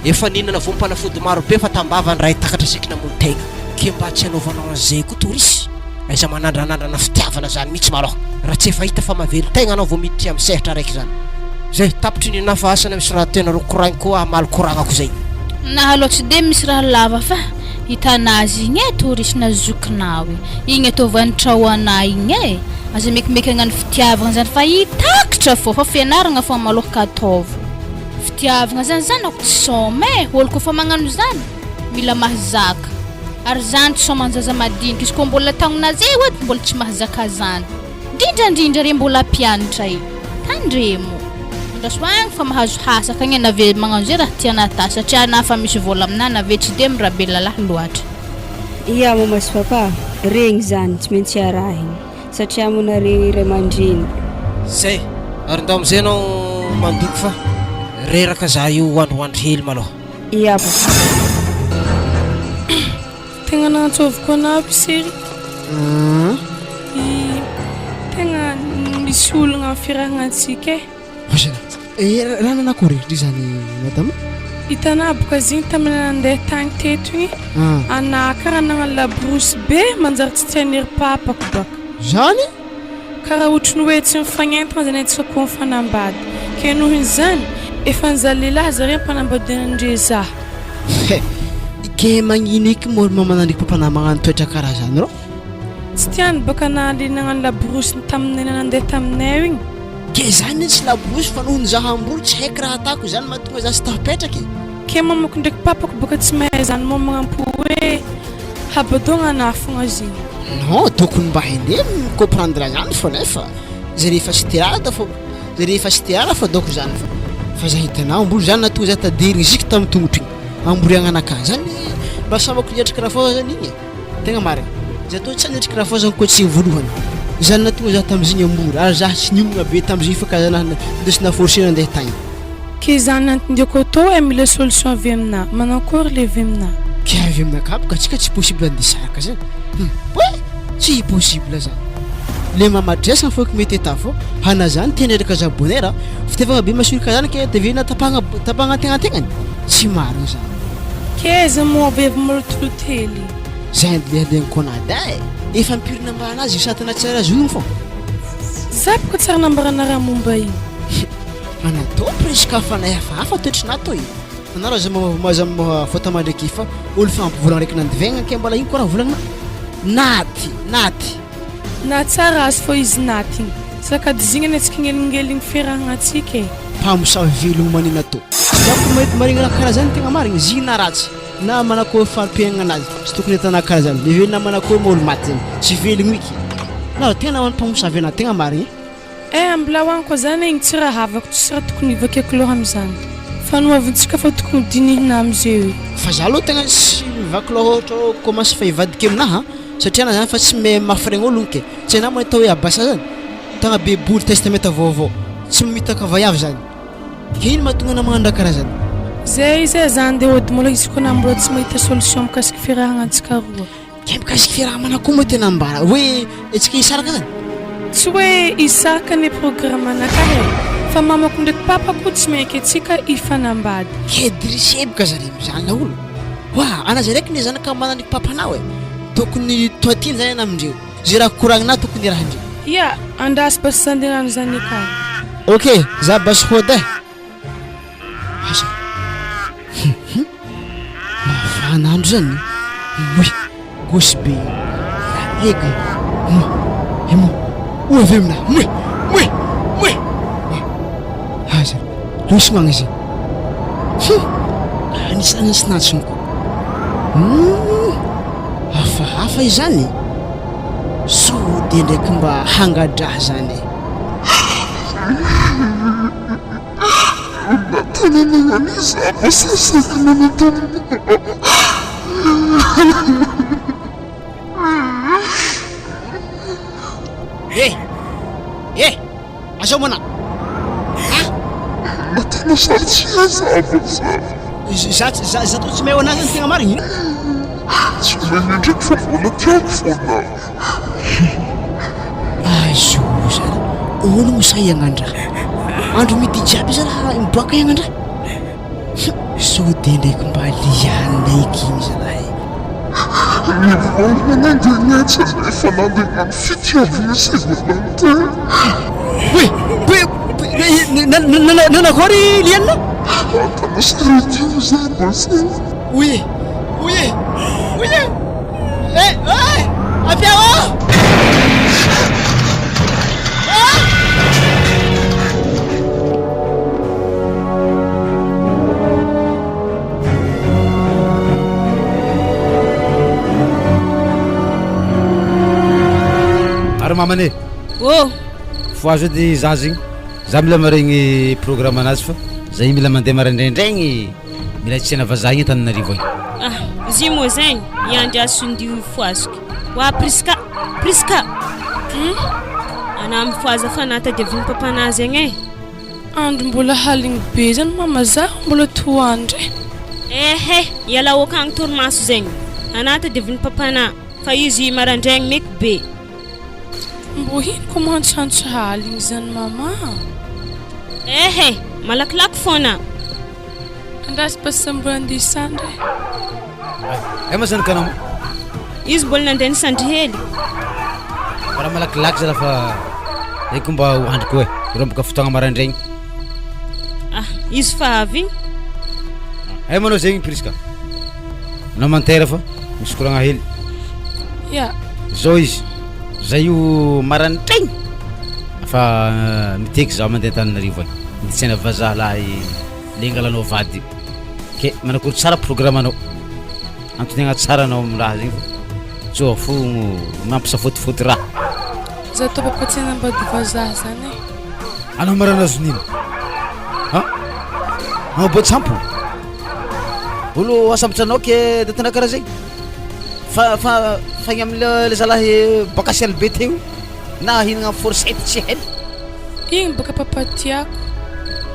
efa nihinana voam-panafody maro be fa tambavany raha takatra seky namono tegna ke mba tsy hanaovanao an'izay koa torisy aiza manandranandrana fitiavana zany mihitsy malôha raha tsy efa hita fa mahavelon-tegna anao vao miditra amin'ny sehatra araiky zany zay tapitry ny nafa asana misy raha tianareo koragny koa hamaly koragnako zay. Na aloha tsy de misy raha lava fa hitanazy igny e torisina zokinao igny ataovy anitrao anah igny e aza mekimeky hagnano fitiavagna zany fa hitakitra fô fa fianaragna fô malôha ka ataovy fitiavagna zany zanako tsy sôma e ôlo kôfa magnano zany mila mahazaka ary zany tsy sôman-jaza madinika izy kô mbola taognazy eo edy mbola tsy mahazaka zany Ndrindra ndrindra re mbola mpianatra e! Tandremo! Andraso agny fa mahazo hasaka agny ana ve magnano ze raha tiana ata satria ana fa misy vola aminah na ve tsy de mirabe lalahy loatra. Ia mama sy papa, regny zany tsy maintsy arahigny satria moa nare ray aman-dreny. Zay, ary ndao amizay anao mandoko fa reraka za io androandro hely malôha. Ia papa. Tegna nagnantsôviko anah aby sery. I tegna misy olagna amin'ny fiarahagnantsika e. Azana. Eh, raha nanakory ndry zany madama? Hitanà boka zegny tamin'ny nandeha tagny teto igny, anah karaha nagnano laborosy be manjary tsy tian'ny ry papako baka. Zany? Karaha ohatry ny hoe tsy mifagnentagna zany antsika koa mifanambady. Ke nohon'izany, efa nizaha lehilahy zare ampanambadiana andre zah. He! Ke magnino eky moa ry mamana ndreky papana magnano toetra karaha zany rô? Tsy tiany baka na le nagnano laborosy taminay na nandeha taminay igny. Ke zany anie tsy laborosy fa noho ny zaho amboly tsy haiko raha atako zany mahatonga za tsy tafapetraka e! Ke mamako ndreky papako baka tsy mahay zany momagna-po hoe habadogna anah fogna zegny. Non, tokony mba haine mi comprendre zany fô nefa zare efa tsy te rah fô zare efa tsy te rah fa daoko zany fa fa za hitanao amboly zany natonga za taderigny ziky tamy tongotro igny amboriagnanakahy zany mba sambako niatriky raha zany igny e tegna marigny za tô tsy niatriky raha zany koa tsy voalohany zany natonga za tamizigny ambory ary za tsy niomagna be tamizigny fa ka za nandesina forcé nandeha tagny. Ke zany antondiako atao eh mila solution avy aminà manankory le avy aminà. Ke avy aminakahy boka tsika tsy possible andeha hisaraka zany hum oe tsy possible zany le mamadresy fô mety atao fô hana zany tena reka jabonera fitiavagna be masorika zany ke devena tapahagna tapahagna antegnategnany tsy marigny zany. Ke aiza moa avy avy malotoloto hely. Zay andehandeha Canada e efa impiry nambarana azy io satana tsy ary azonigny fô. Za boka tsary nambarana raha momba io. Anatao presque fanahy hafahafa toetrinà tô e! Anao raha aza maha ndraiky fa olo fa ampy volagna raiky nandivaigna ke mbola ino koa raha volagnina? Naty! Naty! Na tsara azy fô izy naty igny. Sakady zigny anie tsika agnelingeligny fiarahagna antsika e. Mpamosavy velogno manina tô. Za ko mahita maregny raha karaha zany tegna marigny, zigny na ratsy na manakôry fari-piaignana anazy tsy tokony atana karaha zany, le velona manakôry ma olo maty zany tsy velogno eky, na tegna namany mpamosavy anah tegna marigny e. Eh mbola ho any koa zany igny tsy raha havako tsisy raha tokony hivakiako loha amizany fa ny hoavintsika fa tokony ho dinihina amizeo e. Fa za aloha tegna tsy mivaky loha ohatra hoe commence fa hivadika aminaha satria ana zany fa tsy mahay mafy regny ologno ke tsy hainao moa atao hoe abasa zany tagna baiboly testamenta vaovao tsy mamitaka vaiavy zany ke ino mahatonga anah magnano raha karaha zany. Zay izy e za andeha hody mbola izy koa na mbola tsy mahita solution mikasika fiarahagna antsika roa. Kay mikasika fiarahamana koa moa tena ambara hoe antsika hisaraka zany? Tsy hoe hisaraka ny programme-nakahy e, fa mamako ndraiky papako tsy mainky antsika hifanambady. Kay driseboka zare amizany laolo. Hoa, ana zay raiky ny zanaka manana ny papanao e. Tokony toa tiany zany ana amindreo. Ze raha koragninao tokony arahandreo. Ya, andraso basy zandenano zany akany. Ok, za basy hody e. Asa. Hum. Mafana andro zany. Oy, gosy be. Ega. Mo. Emo. O avy amina. Moe. Moe. Moe. Aza. Loso magna izy. Hum! Anisan'ny tsy nantsoniko. Hum! Hafahafa izany. Sao dia ndraiky mba hangadraha zany e. Eh! Eh! Azao mana! Ah! Za za za to tsy mahay anazy ny tegna marigny. Azo zany ologno sa hiagnandraha? Andro midi jiaby zalahy miboaka hiagnandraha? Sao dia ndraiky mba liana eky igny zalahy e. Oe! Oe! Nanakôry liana? Oe! Oe! Oe! Eh! Eh! Ampiao! Ary mamany e! Oh! Fohazo edy zaza igny, za mila maregny programme anazy fa za io mila mandeha maraindraindraigny mila tsena vazaha igny Antananarivo agny. Ah, izy moa zegny hiandry azy sondio fohaziko. Wa Prisca! Prisca! Hum? Anà mifohaza fa anà tadiavin'ny papanà zegny e. Andro mbola haligny be zany mama zaho mbola toandro e. Ehe, ialao akagny torimaso zegny. Anà tadiavin'ny papanà fa izy marandraigny meky be. Mbô ino ko mantsantsa haligny zany mama? Ehe, malakilaky fôna. Andraso basa mbola andeha hisandry e. Ay ma zany kanao. Izy mbola nandeha nisandry hely. Mbola malakilaky zala fa zay ko mba ho andriko e. Romboka fotoagna maraindraigny. Ah, izy fa avy igny. Ay manao zegny Prisca. Anao mantera fa misy koragna hely. Ya. Zao izy, zay io maraindraigny fa miteky zaho mandeha Antananarivo agny. Miditsena vazaha lahy le angalanao vady io. Ke manakory tsara programme anao. Antonegna tsara anao amin'ny raha zegny fa tsôha fo mampisafotifoty raha. Za tô papa tsy hanambady vazaha zany e. Anao marana azon'ino? Ha? Anao botsampo? Olo asambotra anao ke datina karaha zegny? Fa fa fa igny am'le le zalahy baka ciel be teo na hihinagna fourchette tsy hainy. Igny bôka papa tiako.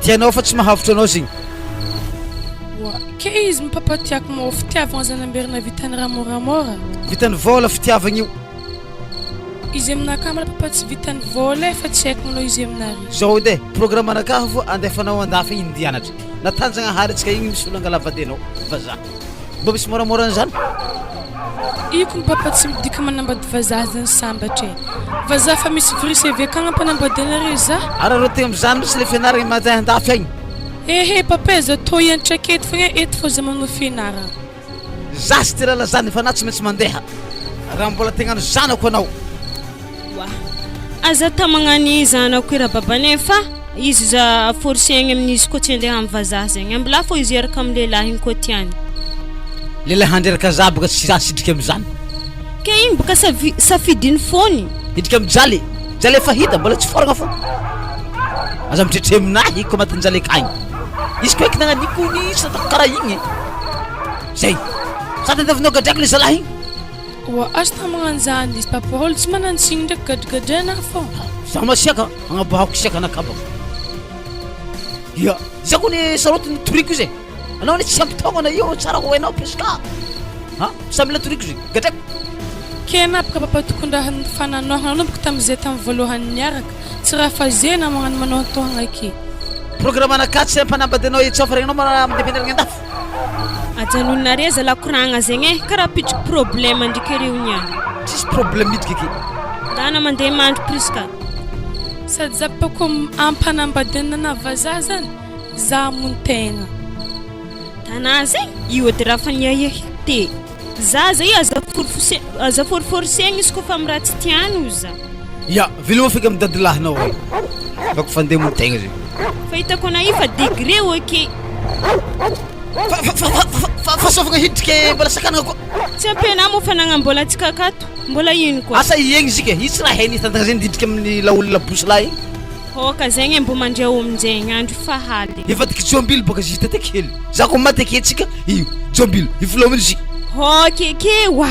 Tianao fa tsy mahavotra anao zegny. Oa, ke izy mo papa tiako mô fitiavagna zany amberina vitan'ny raha môramôra. Vitan'ny vôla fitiavagna io. Izy aminakahy mbola papa tsy vitan'ny vôla e fa tsy haiko manao izy aminareo. Zao edy e, programme anakahy fo andefanao andafy igny ndia hianatra. Natanjagnahary antsika igny misy olo angala vady anao, vazaha. Mba misy môramôra an'izany? Io kony papa tsy midika manambady vazaha zany sambatra e! Vazaha fa misy virus avy akagny ampanambady anareo za. Ary areo te amizany mitsy le fianaragna mandeha andafy agny. Ehe papa e za tô hianatra aketo fogna e eto fô za manao fianaragna. Za sy ty lala zany fa na tsy maintsy mandeha raha mbola te hagnano zanako anao. Oa. Aza atao magnano zanako i rababane fa izy za forcegny amin'izy koa tsy andeha amy vazaha zegny ambilà fô izy hiaraka amy lehilahy igny koa tiany. Lehilahy handreraka za boka tsy za sitrika amizany. Ke igny boka savi- safidiny fôny. Hidrika mijaly, jaly efa hita mbola tsy fôragna fô. Aza mitretre aminahy ko matinjaly akagny. Izy koa eky nagnaniko ny tsy nataoko karaha igny e. Zay. Sa tadiavinao gadraiko le zalahy igny. Oa aza ta magnano zany izy papa olo tsy manantsigny ndraiky gadragadraina fô. Za masiaka agnaboahako siaka anakabako. Ia, za kony sarotiny toriko izy e. Anao anie tsy ampy taogno na io tsara ho hainao Prisca. Ha? Sa mila toriko izy? Gadraiko. Ke napaka papa tokony raha nifananohagna nanomboka tamizay tamy voalohany niaraka tsy raha fa ze na magnano manohatohagna ake. Programme anakahy tsy ampanambady anao etsy fa regninao mandeha mianaragna andafy. Ajanonare zala koragna zegny e, karaha pitriky problème ndriky reo niany. Tsisy problème midriky aky. Ndana mandeha mandry Prisca. Sady za papa ko ampanambadiana na vazaha zany za hamono tegna. Tanà zegny io edy raha fa niahiahy te. Zaza io aza forfose aza forforcegna izy koa fa amy raha tsy tiany ozy za. Ya, veloma feky amy dadilahinao ao. Fa ko fandeha hamono tegna zegny. Fa hitako anah io fa degré ok. Fa hiditra ke mbola sakanana koa. Tsy ampy anah moa fanagnam-bola antsika akato. Mbola ino koa. Asa iegny izy ke, io tsy raha hainy tantara zegny didriky amin'ny laolona bosy lahy igny. Hoka zegny e mbo mandre ominjegny andro fahaly. Efa diky jombilo boka izy tete kely. Za ko maty ake tsika io jombilo io filao izy. Hoka eke wa.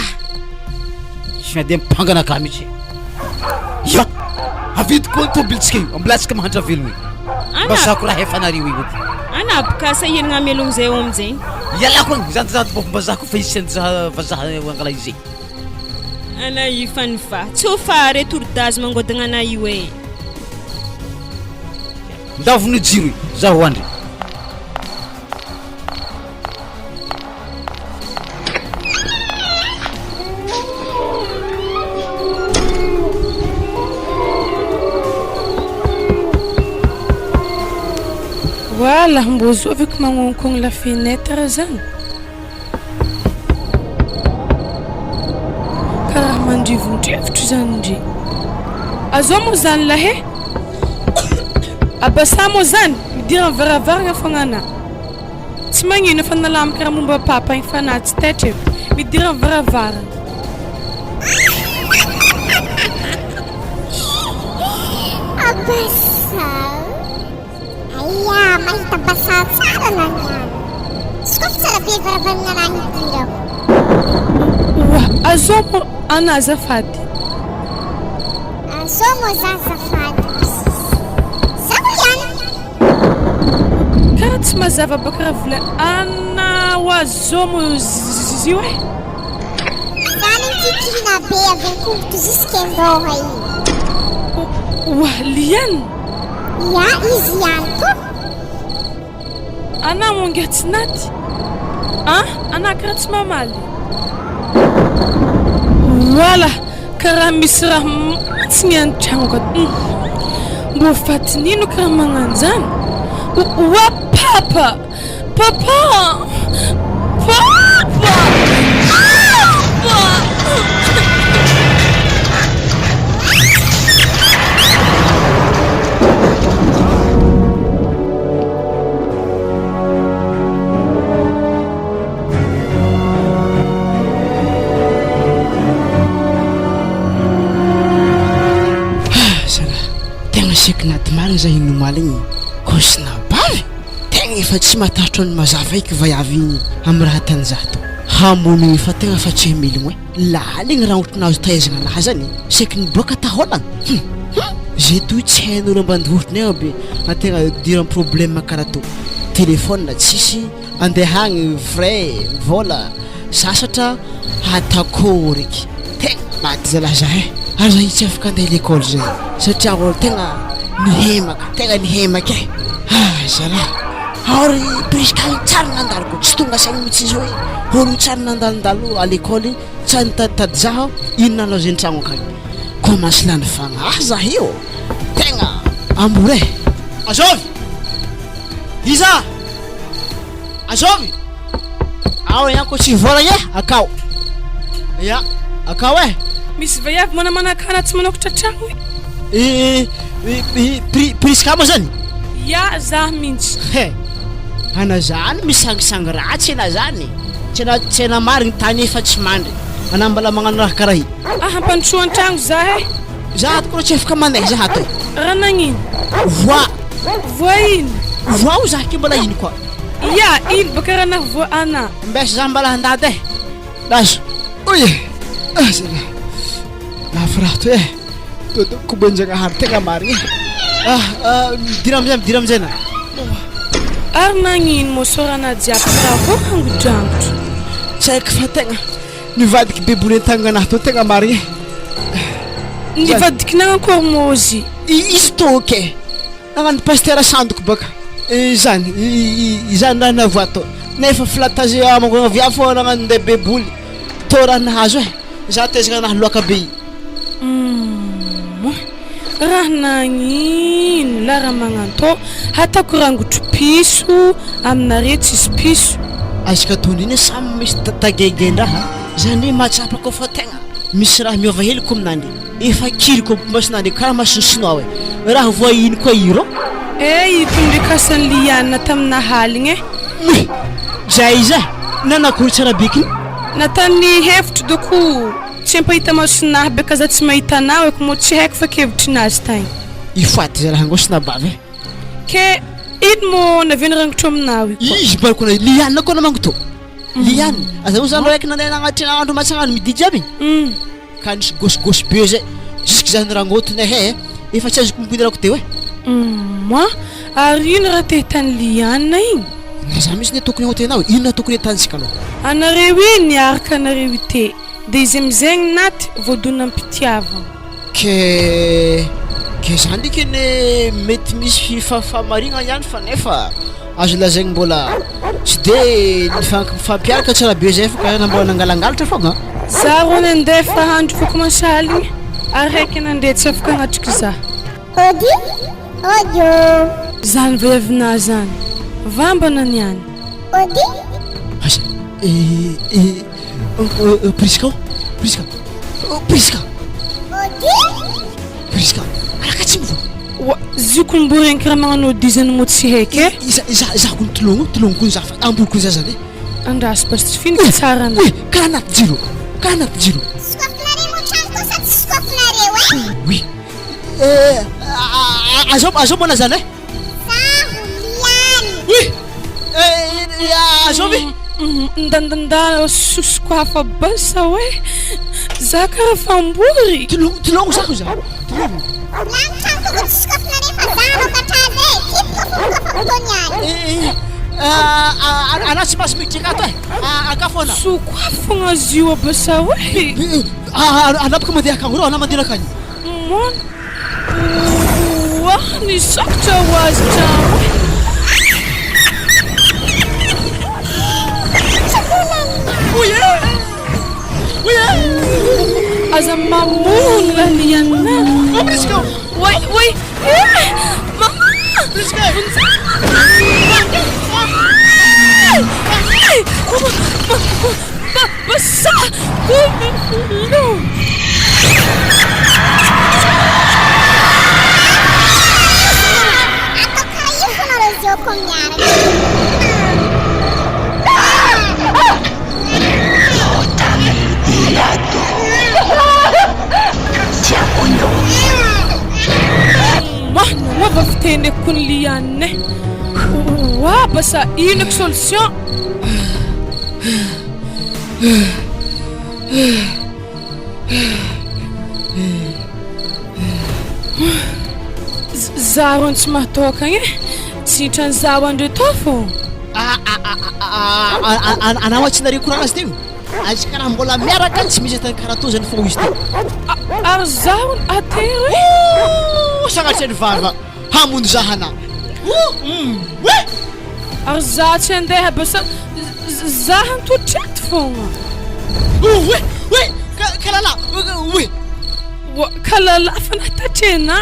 Tsy de mipangana ka mihitsy. Ya! Avidy koa ny tomobilitsika io, ambilatsika mahantra velogno io. Mba zako raha efa nareo io edy. Ana boka sahiragna amelogno zay eo aminjegny. Ialako agny, zany zany mba zako fa isy an'iza vazaha angala izy. Ana io fa nivaha. Tsy fa retour d'âge mangodagna ana io e. Ndavo ny jiro io, zaho andry. Voilà, mbô zoviko magnonkogno la fenêtre zany. Karaha mandrivondrivotro zany ndry. Azao moa zany lahy e? Abasa moa zany, midira amin'ny varavarana fogna anà. Tsy magnino efa nalamiko raha momba papa igny fa na tsy taitra e. Midira amin'ny varavarana. Abasa. Aia, mahita basa tsara na niany. Sokafy tsara be varavarana raha hidirako. Oa, azao moa ana azafady. Azao moa za azafady. Zaho ihany. Karaha tsy mazava baka raha vola ana oa zao moa izy io e. Zany mikikirina be avy an-kongotro jusque an-doha io. Oa, Liane? Ya, izy ihany koa. Ana moa ngiahy tsy naty? Ah, ana karaha tsy mamaly. Voilà, karaha misy raha mantsigny an-tragnoko ato. Mbô fatinino karaha magnano zany? Oa papa! Papa! Papa! Papa! Zala, tegna sekinady marigny za iny omaly igny, kôsinabavy, tegna efa tsy matahotra ny mazava eky vaiavy igny amy raha ataon'izaho tô, hamono igny fa tegna fa tsy hamelogno e, laligny rangotro nahazo tahaizagna anahy zany, saiky niboaka taolagna, hum hum, zay toy tsy hain'olo ambanivohitry nay aby antegna idiran'ny problème karaha tô, téléphone tsisy, andeha agny frais, vôla, sasatra, atakôry eky, tegna maty zalahy za e, ary za io tsy afaka andeha l'école zay satria olo tegna nihemaka, tegna nihemaka e, ah zalahy, ary Prisca io tsary nandalo ko, tsy tonga saigny mihitsy izy hoe olo io tsary nandalondalo à l'école tsary nitaditady zaho ino nanao zay an-tragno akagny, commence lany fagnahy za io, tegna ambory e. Azôvy! Iza? Azôvy! Ao ihany ko tsy vôlagna e, akao. Ya, akao e. Misy vaiavy manamanakana tsy manokatra tragno e. I, i, Pri, Prisca moa zany? Ya, za mintsy. He, ana zany misangisangy ratsy ana zany. Tsy ana, tsy ana marigny tany efa tsy mandry. Ana mbala magnano raha karaha i. Ah, ampandrosoa an-tragno za e. Za ato koa tsy afaka mandeha za ato e. Raha nagnino? Voa. Voa ino? Voa o za ke mbola ino koa. Ya, ino baka raha nahavoa ana? Mbesa za mbala handady e. Lazo. Oy. Ah, zala. Mafy raha to e. Dodo kobenjagnahary tegna marigny e. Ah, ah, midira amizay, midira amizay na. Ary nagnino moa sorana jiaby karaha vao hangodrangotro? Tsy haiko fa tegna nivadiky beboly an-tagnana to tegna marigny e. Nivadiky nagnakôry moa izy? Izy toky e. Nagnano pasitera sandoko baka. Izany, izany raha navoa to. Nefa flatage amako viavy fô nagnano ndeha beboly. Tô raha nahazo e. Za tezigna naha loaka be i. Hum, raha nagnino la raha magnantô hatako rangotro piso aminare tsisy piso. Azoko atao indrindra samy misy tagaigain-draha zany hoe mahatsapa koa fa tegna misy raha miova hely ko aminandre efa kiriko masonandre karaha mason'ny sinoa hoe raha voa ino koa io rô. Eh, ito ndraiky asan'i Liana tamina haligna eh. Oy! Zay iza? Nanakory tsara be kiny? Natany hevitro doko tsy ampahita masonahy be ka za tsy mahita anao eky moa tsy haiko fa kevitrinazy tagny. Ifaty zalahy angosy na bavy eh. Ke ino mo naviany rangotro aminao io koa? Izy bariko na Liana koa na mangoto. Liana, aza zany raiky nandeha nagnatry andro matsagna midi jiaby. Ka nisy gosy gosy be zay jusque zany rangotiny ehe eh, efa tsy azoko mimpindrako teo eh. Humm ary ino raha te hitany Liana igny? Na za mihitsy ne tokony hotenao e, inona tokony hitantsika aloha? Anareo iny niaraka anareo ite de izy amizegny naty voadonam-pitiavagna. Ke ke zany ndriky anie mety misy fahamarigna ihany fa nefa azo lazaigny mbola tsy de nifampiaraka tsara be zay fa karaha mbola nangalangalatra fogna. Za rô nandeha fa andro vao commence aligny ary haiky nandeha tsy afaka hagnatriky za. Ody ody ô. Zany vaiavinah zany vambana niany. Ody. Asa eh eh Prisca ô Prisca Prisca. Ody. Prisca araka tsy mivola. Oa zio ko mbô regny karaha magnano ody zany mô tsy haiky e. Iza iza za kony tologno tologno kony za fa amboly kony za zany e. Andraso basy tsy finiko tsara anao. Oy karaha anaty jiro karaha anaty jiro. Sokafinareo moa trano koa sa tsy sokafinareo e? Oui. Eh azao azao mbola zany e. Zaho Liana. Oui. Eh azao ve? Ndandanda sosoko hafa basa oe. Za karaha fambory. Tologno tologno zako za. Tologno. Lany trano koa tsy sokafinareo fa za hanokatra azy e. Kipoka fo mikafa fotoany any. Eh anao tsy mahazo miditra akato e. Akafo anao. Soko hafa fogna azy io basa oe. Anao boka mandeha akagny rô anao mandeha akagny. Mon. Oa nisokatra ho azy trano e. Oye! Oye! Aza mamono la Liana. Oh, Prisca! Oay oay. Eh! Mama! Prisca! Basa! Atao karaha io fo nareo zio koa miaraka. Magnova fiteneko kony Liane. Oa basa ino eky solution? Za rô tsy mahatôkagna e. Tsy nitran'ny zaho andreo tô fô. Anao tsy nare koragna azy teo. Azy karaha mbola miaraka tsy misy atany karaha tô zany fô izy teo. Ary zaho atero e. Oh, sagnatria ny vava hamono zahana. Oh, Ary za tsy andeha basa za antotreto fogna. Oe, oe, kalala, oe. Oa kalala fa natatrena.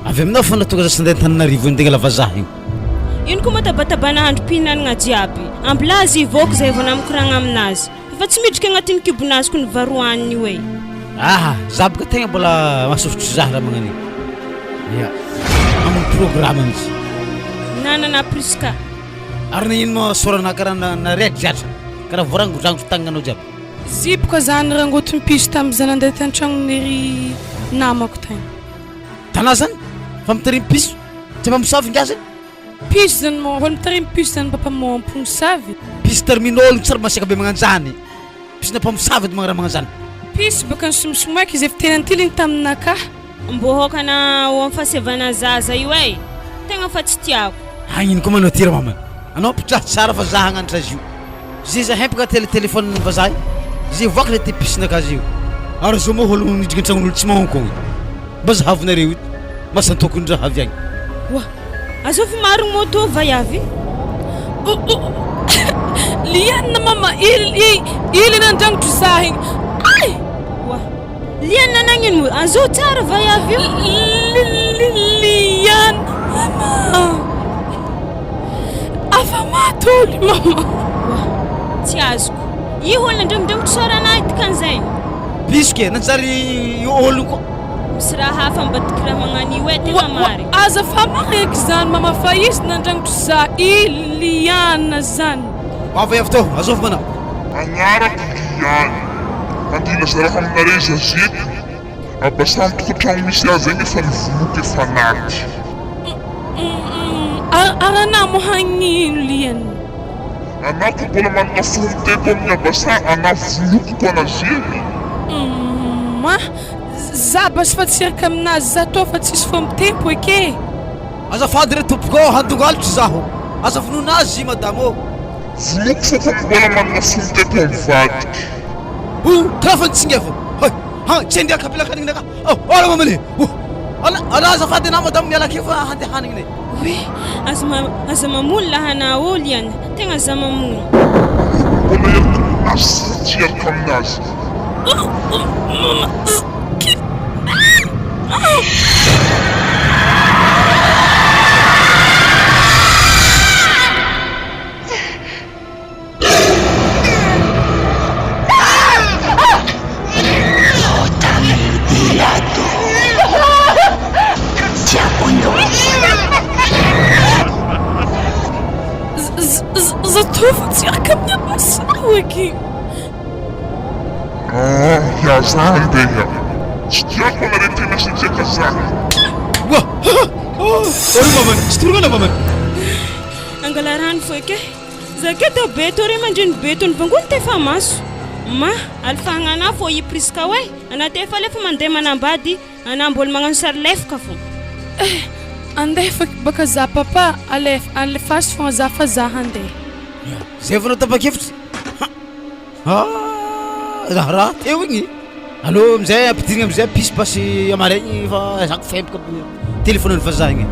Avy aminao fa natonga za sy nandeha Antananarivo iny tegna vazaha io. Ino koa moa tabatabana androm-pihinanana jiaby. Ambilazy hivoaka zay vao namikoragna aminazy. Fa tsy midriky agnatin'ny kibonazy ko ny varoaniny io e. Ah, za boka tegna mbola mahasofotry za raha magnano io. Ya, amin'ny programme mihitsy. Nanana Prisca. Ary nagnino moa sorana karaha narehadriatra, karaha voarangodrangotro tagnanao jiaby. Zipoka zany rangotim-piso tamin'iza nandeha tan-tragnon'ery namako tagny. Tanà zany? Fa mitarimy piso? Tsy mpamosavy ingahy zany? Piso zany mo, olo mitarimy piso zany mba mpamosavy. Piso tarimin'olo tsara masiaka be magnanjany. Piso na mpamosavy edy magnaraha magnanjany. Piso baka nisomosomoaka izy efa tena nitiliny taminakahy. Mbô hôkana ho amin'ny fahasevana zaza io e. Tegna fa tsy tiako. Agnino koa manao ty ra mama? Anao mpitraha tsara fa za hagnanatra azy io. Zay za hempaka tele téléphone vazaha io. Zay voaka le ty pisinakazy io. Ary zao moa olo nidriky an-tragnon'olo tsy mahonkogny. Mba zahavinareo ito. Masantokony raha avy agny. Oa, azovy marigny moto vaiavy? Oh oh Liana mama, ily ily nandrangitro za igny. Ay! Oa, Liana nagnino moa? Azovy tsara vaiavy io? Liana mama. Afa maty olo mama. Oa, tsy azoko. Io olo nandrongondrongotra sôranà io dikan'izay. Bisoka e, nanjary olo koa. Misy raha hafa ambadiky raha magnano io e, tegna marigny. Aza fa maraiky zany mama fa izy nandrangitry za i Liana zany. Vava avy tao, azovy mana. Agnarako Liana. Andeha hilaza raha aminareo zaza eto. Abasa ny tokantragno misy azy zegny efa nivonoky efa naty. Ary anah moa hagnino Liana? Anah ko mbola manana fo mitempo amin'ny Abasa anah vonoky ko anazeny. Humm za basy fa tsy hiaraka aminazy za toa fa tsisy fo mitempo eke. Azafady re tompoko ô, handongalotry zaho. Aza vonoina azy madama ô. Vonoiko fô ko mbola manana fo mitempo amin'ny vadiko. Oh, karaha fa nitsingevana. Hay, ha, tsy andeha kapila kanigny ka. Oh, ala mamale. Oh, ala, ala azafady anah madama miala akeo fa handeha hanigny ne. Oui, aza ma, aza mamono laha anah ô Liana, tegna aza mamono. Mbola hiaraka aminazy sa tsy hiaraka aminazy? Zatovo tsy hiaraka amin'ny Abasaho aky. Ah, hiaza andeha. Tsy tiako anareo tena satria kazaha. Oa! Oro mamany, tsy torogna mamany. Angala rano fo eky e. Zaketa be tô ray aman-dreny be tô nivangony tefa maso. Ma, alifahagna anah fô i Prisca oe, anah te efa alefa mandeha manambady, anah mbôla magnano sary lefaka fô. Eh, andeha fa baka za papa, alefa, alefaso fogna za fa za handeha. Zay vao natapa-kevitra. Ha! Ah! Raharaha teo igny. Aleo amizay ampidirigna amizay pisy basy amaregny fa za ko fempaka telephone ny vazaha igny.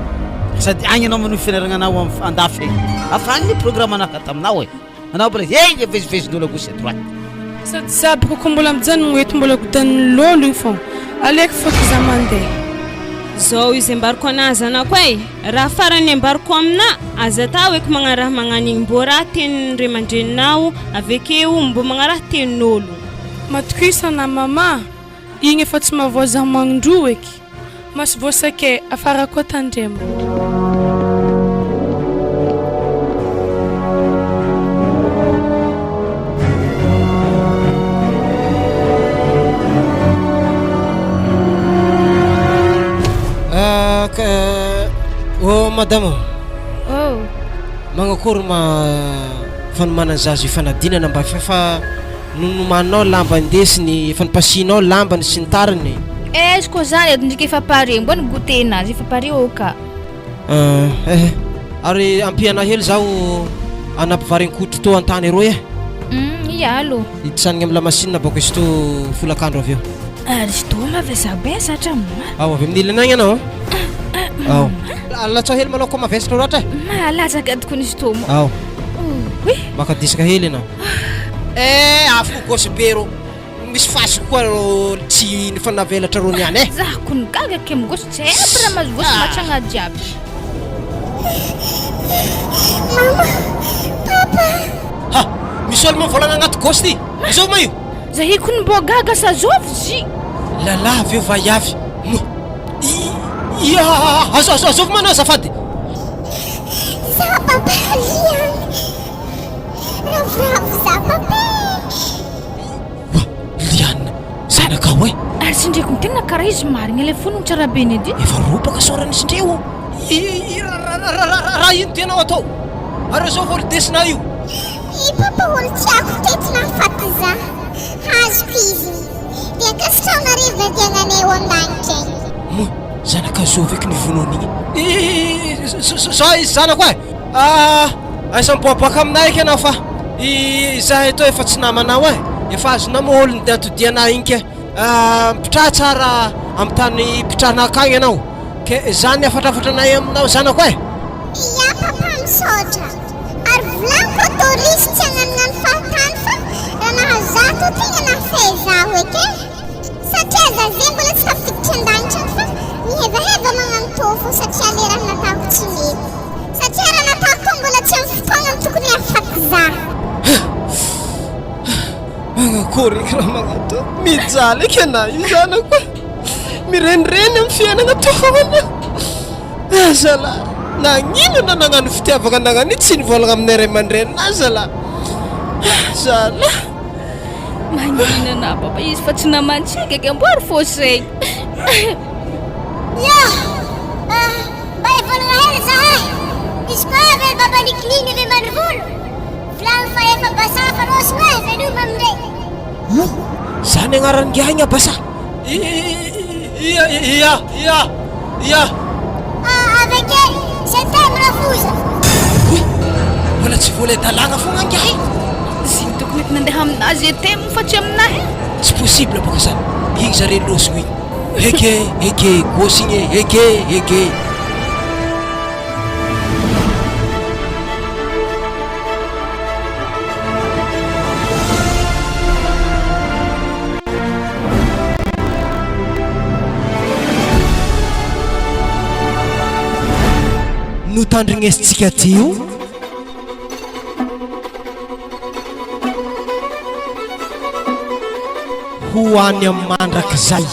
Sady agny anao manohy fianaragna anao am- andafy agny. Afa agny ny programme anah taminao e. Anao mbola hey vezivezin'olo à gauche à droite. Sady za bôka ko mbola mijanogno eto mbola godan'ny lôlo igny fô. Aleoko fôky za mandeha. Zao izy ambarako anah zanako e, raha farany ambarako aminah, aza atao eky magnaraha magnan'igny mbô raha tenin'ny ray aman-dreninao avekeo mbô magnaraha tenin'ôlo. Matokisa na mama, igny efa tsy mahavoa magnindroa eky. Maso voasakay, afara koa tandremo. Ah, ka oh madama. Oh. Magnakory ma fanomanana zaza io fanadinana mba fa Nonomaninao lamba indesiny, efa nipasihinao lambany sy ny tariny. Eh izy koa zany eto ndrika efa pare mbô ny goûter nazy efa pare ô ka. Eh eh ary ampiana hely zaho anampy vary an-koditry tô an-tany aroy eh. Hum ia alo. Hiditsanigny amy lamasinina bôka izy tô folakandro avy eo. Ary izy tô mavesa be zatra ma. Ao avy amin'ny ilany agny anao. Ao. Alatsao hely malôha koa mavesatra loatra eh. Mahalatsaka tokoa izy tô moa. Ao. Oy. Maka disaka hely anao. Eh afo gosy be rô. Misy fasika koa rô tsy nifanavelatra rô niany eh. Za kony gaga ke migosy tsy haiko raha mahazo gosy matragna jiaby. Mama, papa. Ha! Misy olo mivolagna agnaty gosy ty. Izao ma io? Zahay kony mbô gaga sa zovy zy. Lalahy avy eo vaiavy. Moa. I i azo azo azovy ma anao azafady. Za papa Liana. Ravoravo za papa e. Oa! Liana, zanakao e! Ary sindreko ny tegna karaha izy marigna ilay fonony tsara be ny edy. Efa robaka sôrany sindreo. I raha ino tianao atao? Ary zao vao desina io. I papa olo tiako teto nahafaty za. Hazoko izy. Dia ankasitrahanareo vadiagnanay ao an-danitra e. Moa zanaka zovy eky ny vonoany igny. Zao izy zanako e! Ah, aiza miboaboaka aminay eky ianao fa izahay toa efa tsy namanao e! Efa azonao moa olo ny atodianay igny ke. Ah, mipitraha tsara amin'ny tany ipitrahana akagny ianao. Ke zany hafatrafatra anay aminao zanako e! Ia papa misaotra. Ary volaniko autorise tsy hagnanognano fahatany fa raha nahazo zaho tô tegna nahafehy zaho eky e! Satria za ze mbola tsy tafiditra an-danitra any fa mihevaheva magnano tô fô satria le raha nataoko tsy mety. Satria raha nataoko tô mbola tsy amin'ny fotoagna. Akory eky raha magnano Mijaly eky anah io zanako e. Mirenireny amin'ny fiainana tohana. Ah zalahy, nagnino na nagnano fitiavagna nagnano io tsy nivolagna amin'ny ray aman-dreninah zalahy. Ah zalahy. Magnino anah papa izy fa tsy namantsika eky amboary fô zegny. Ya! Ah, mba hivolagna hely zahay. Izy koa avy ry baba Nikliny avy ambanivolo. Volagno fa efa Basafa rôsogno e, veloma amindre. O! Zany agnaran'ingahy igny Abasa? Ia, ia, ia, ia. Ah, aveke, je t'aime rafoza. Oy! Mbola tsy voalay-dalàgna fogna ingahy. Zigny tokony efa nandeha aminazy je t'aime fa tsy aminahy e. Tsy possible bôka zany. Igny zare lôsogno igny. Heke, heke, gôsy igny e, heke, heke. Notandrignesintsika teo ho any amin'ny mandrakizay.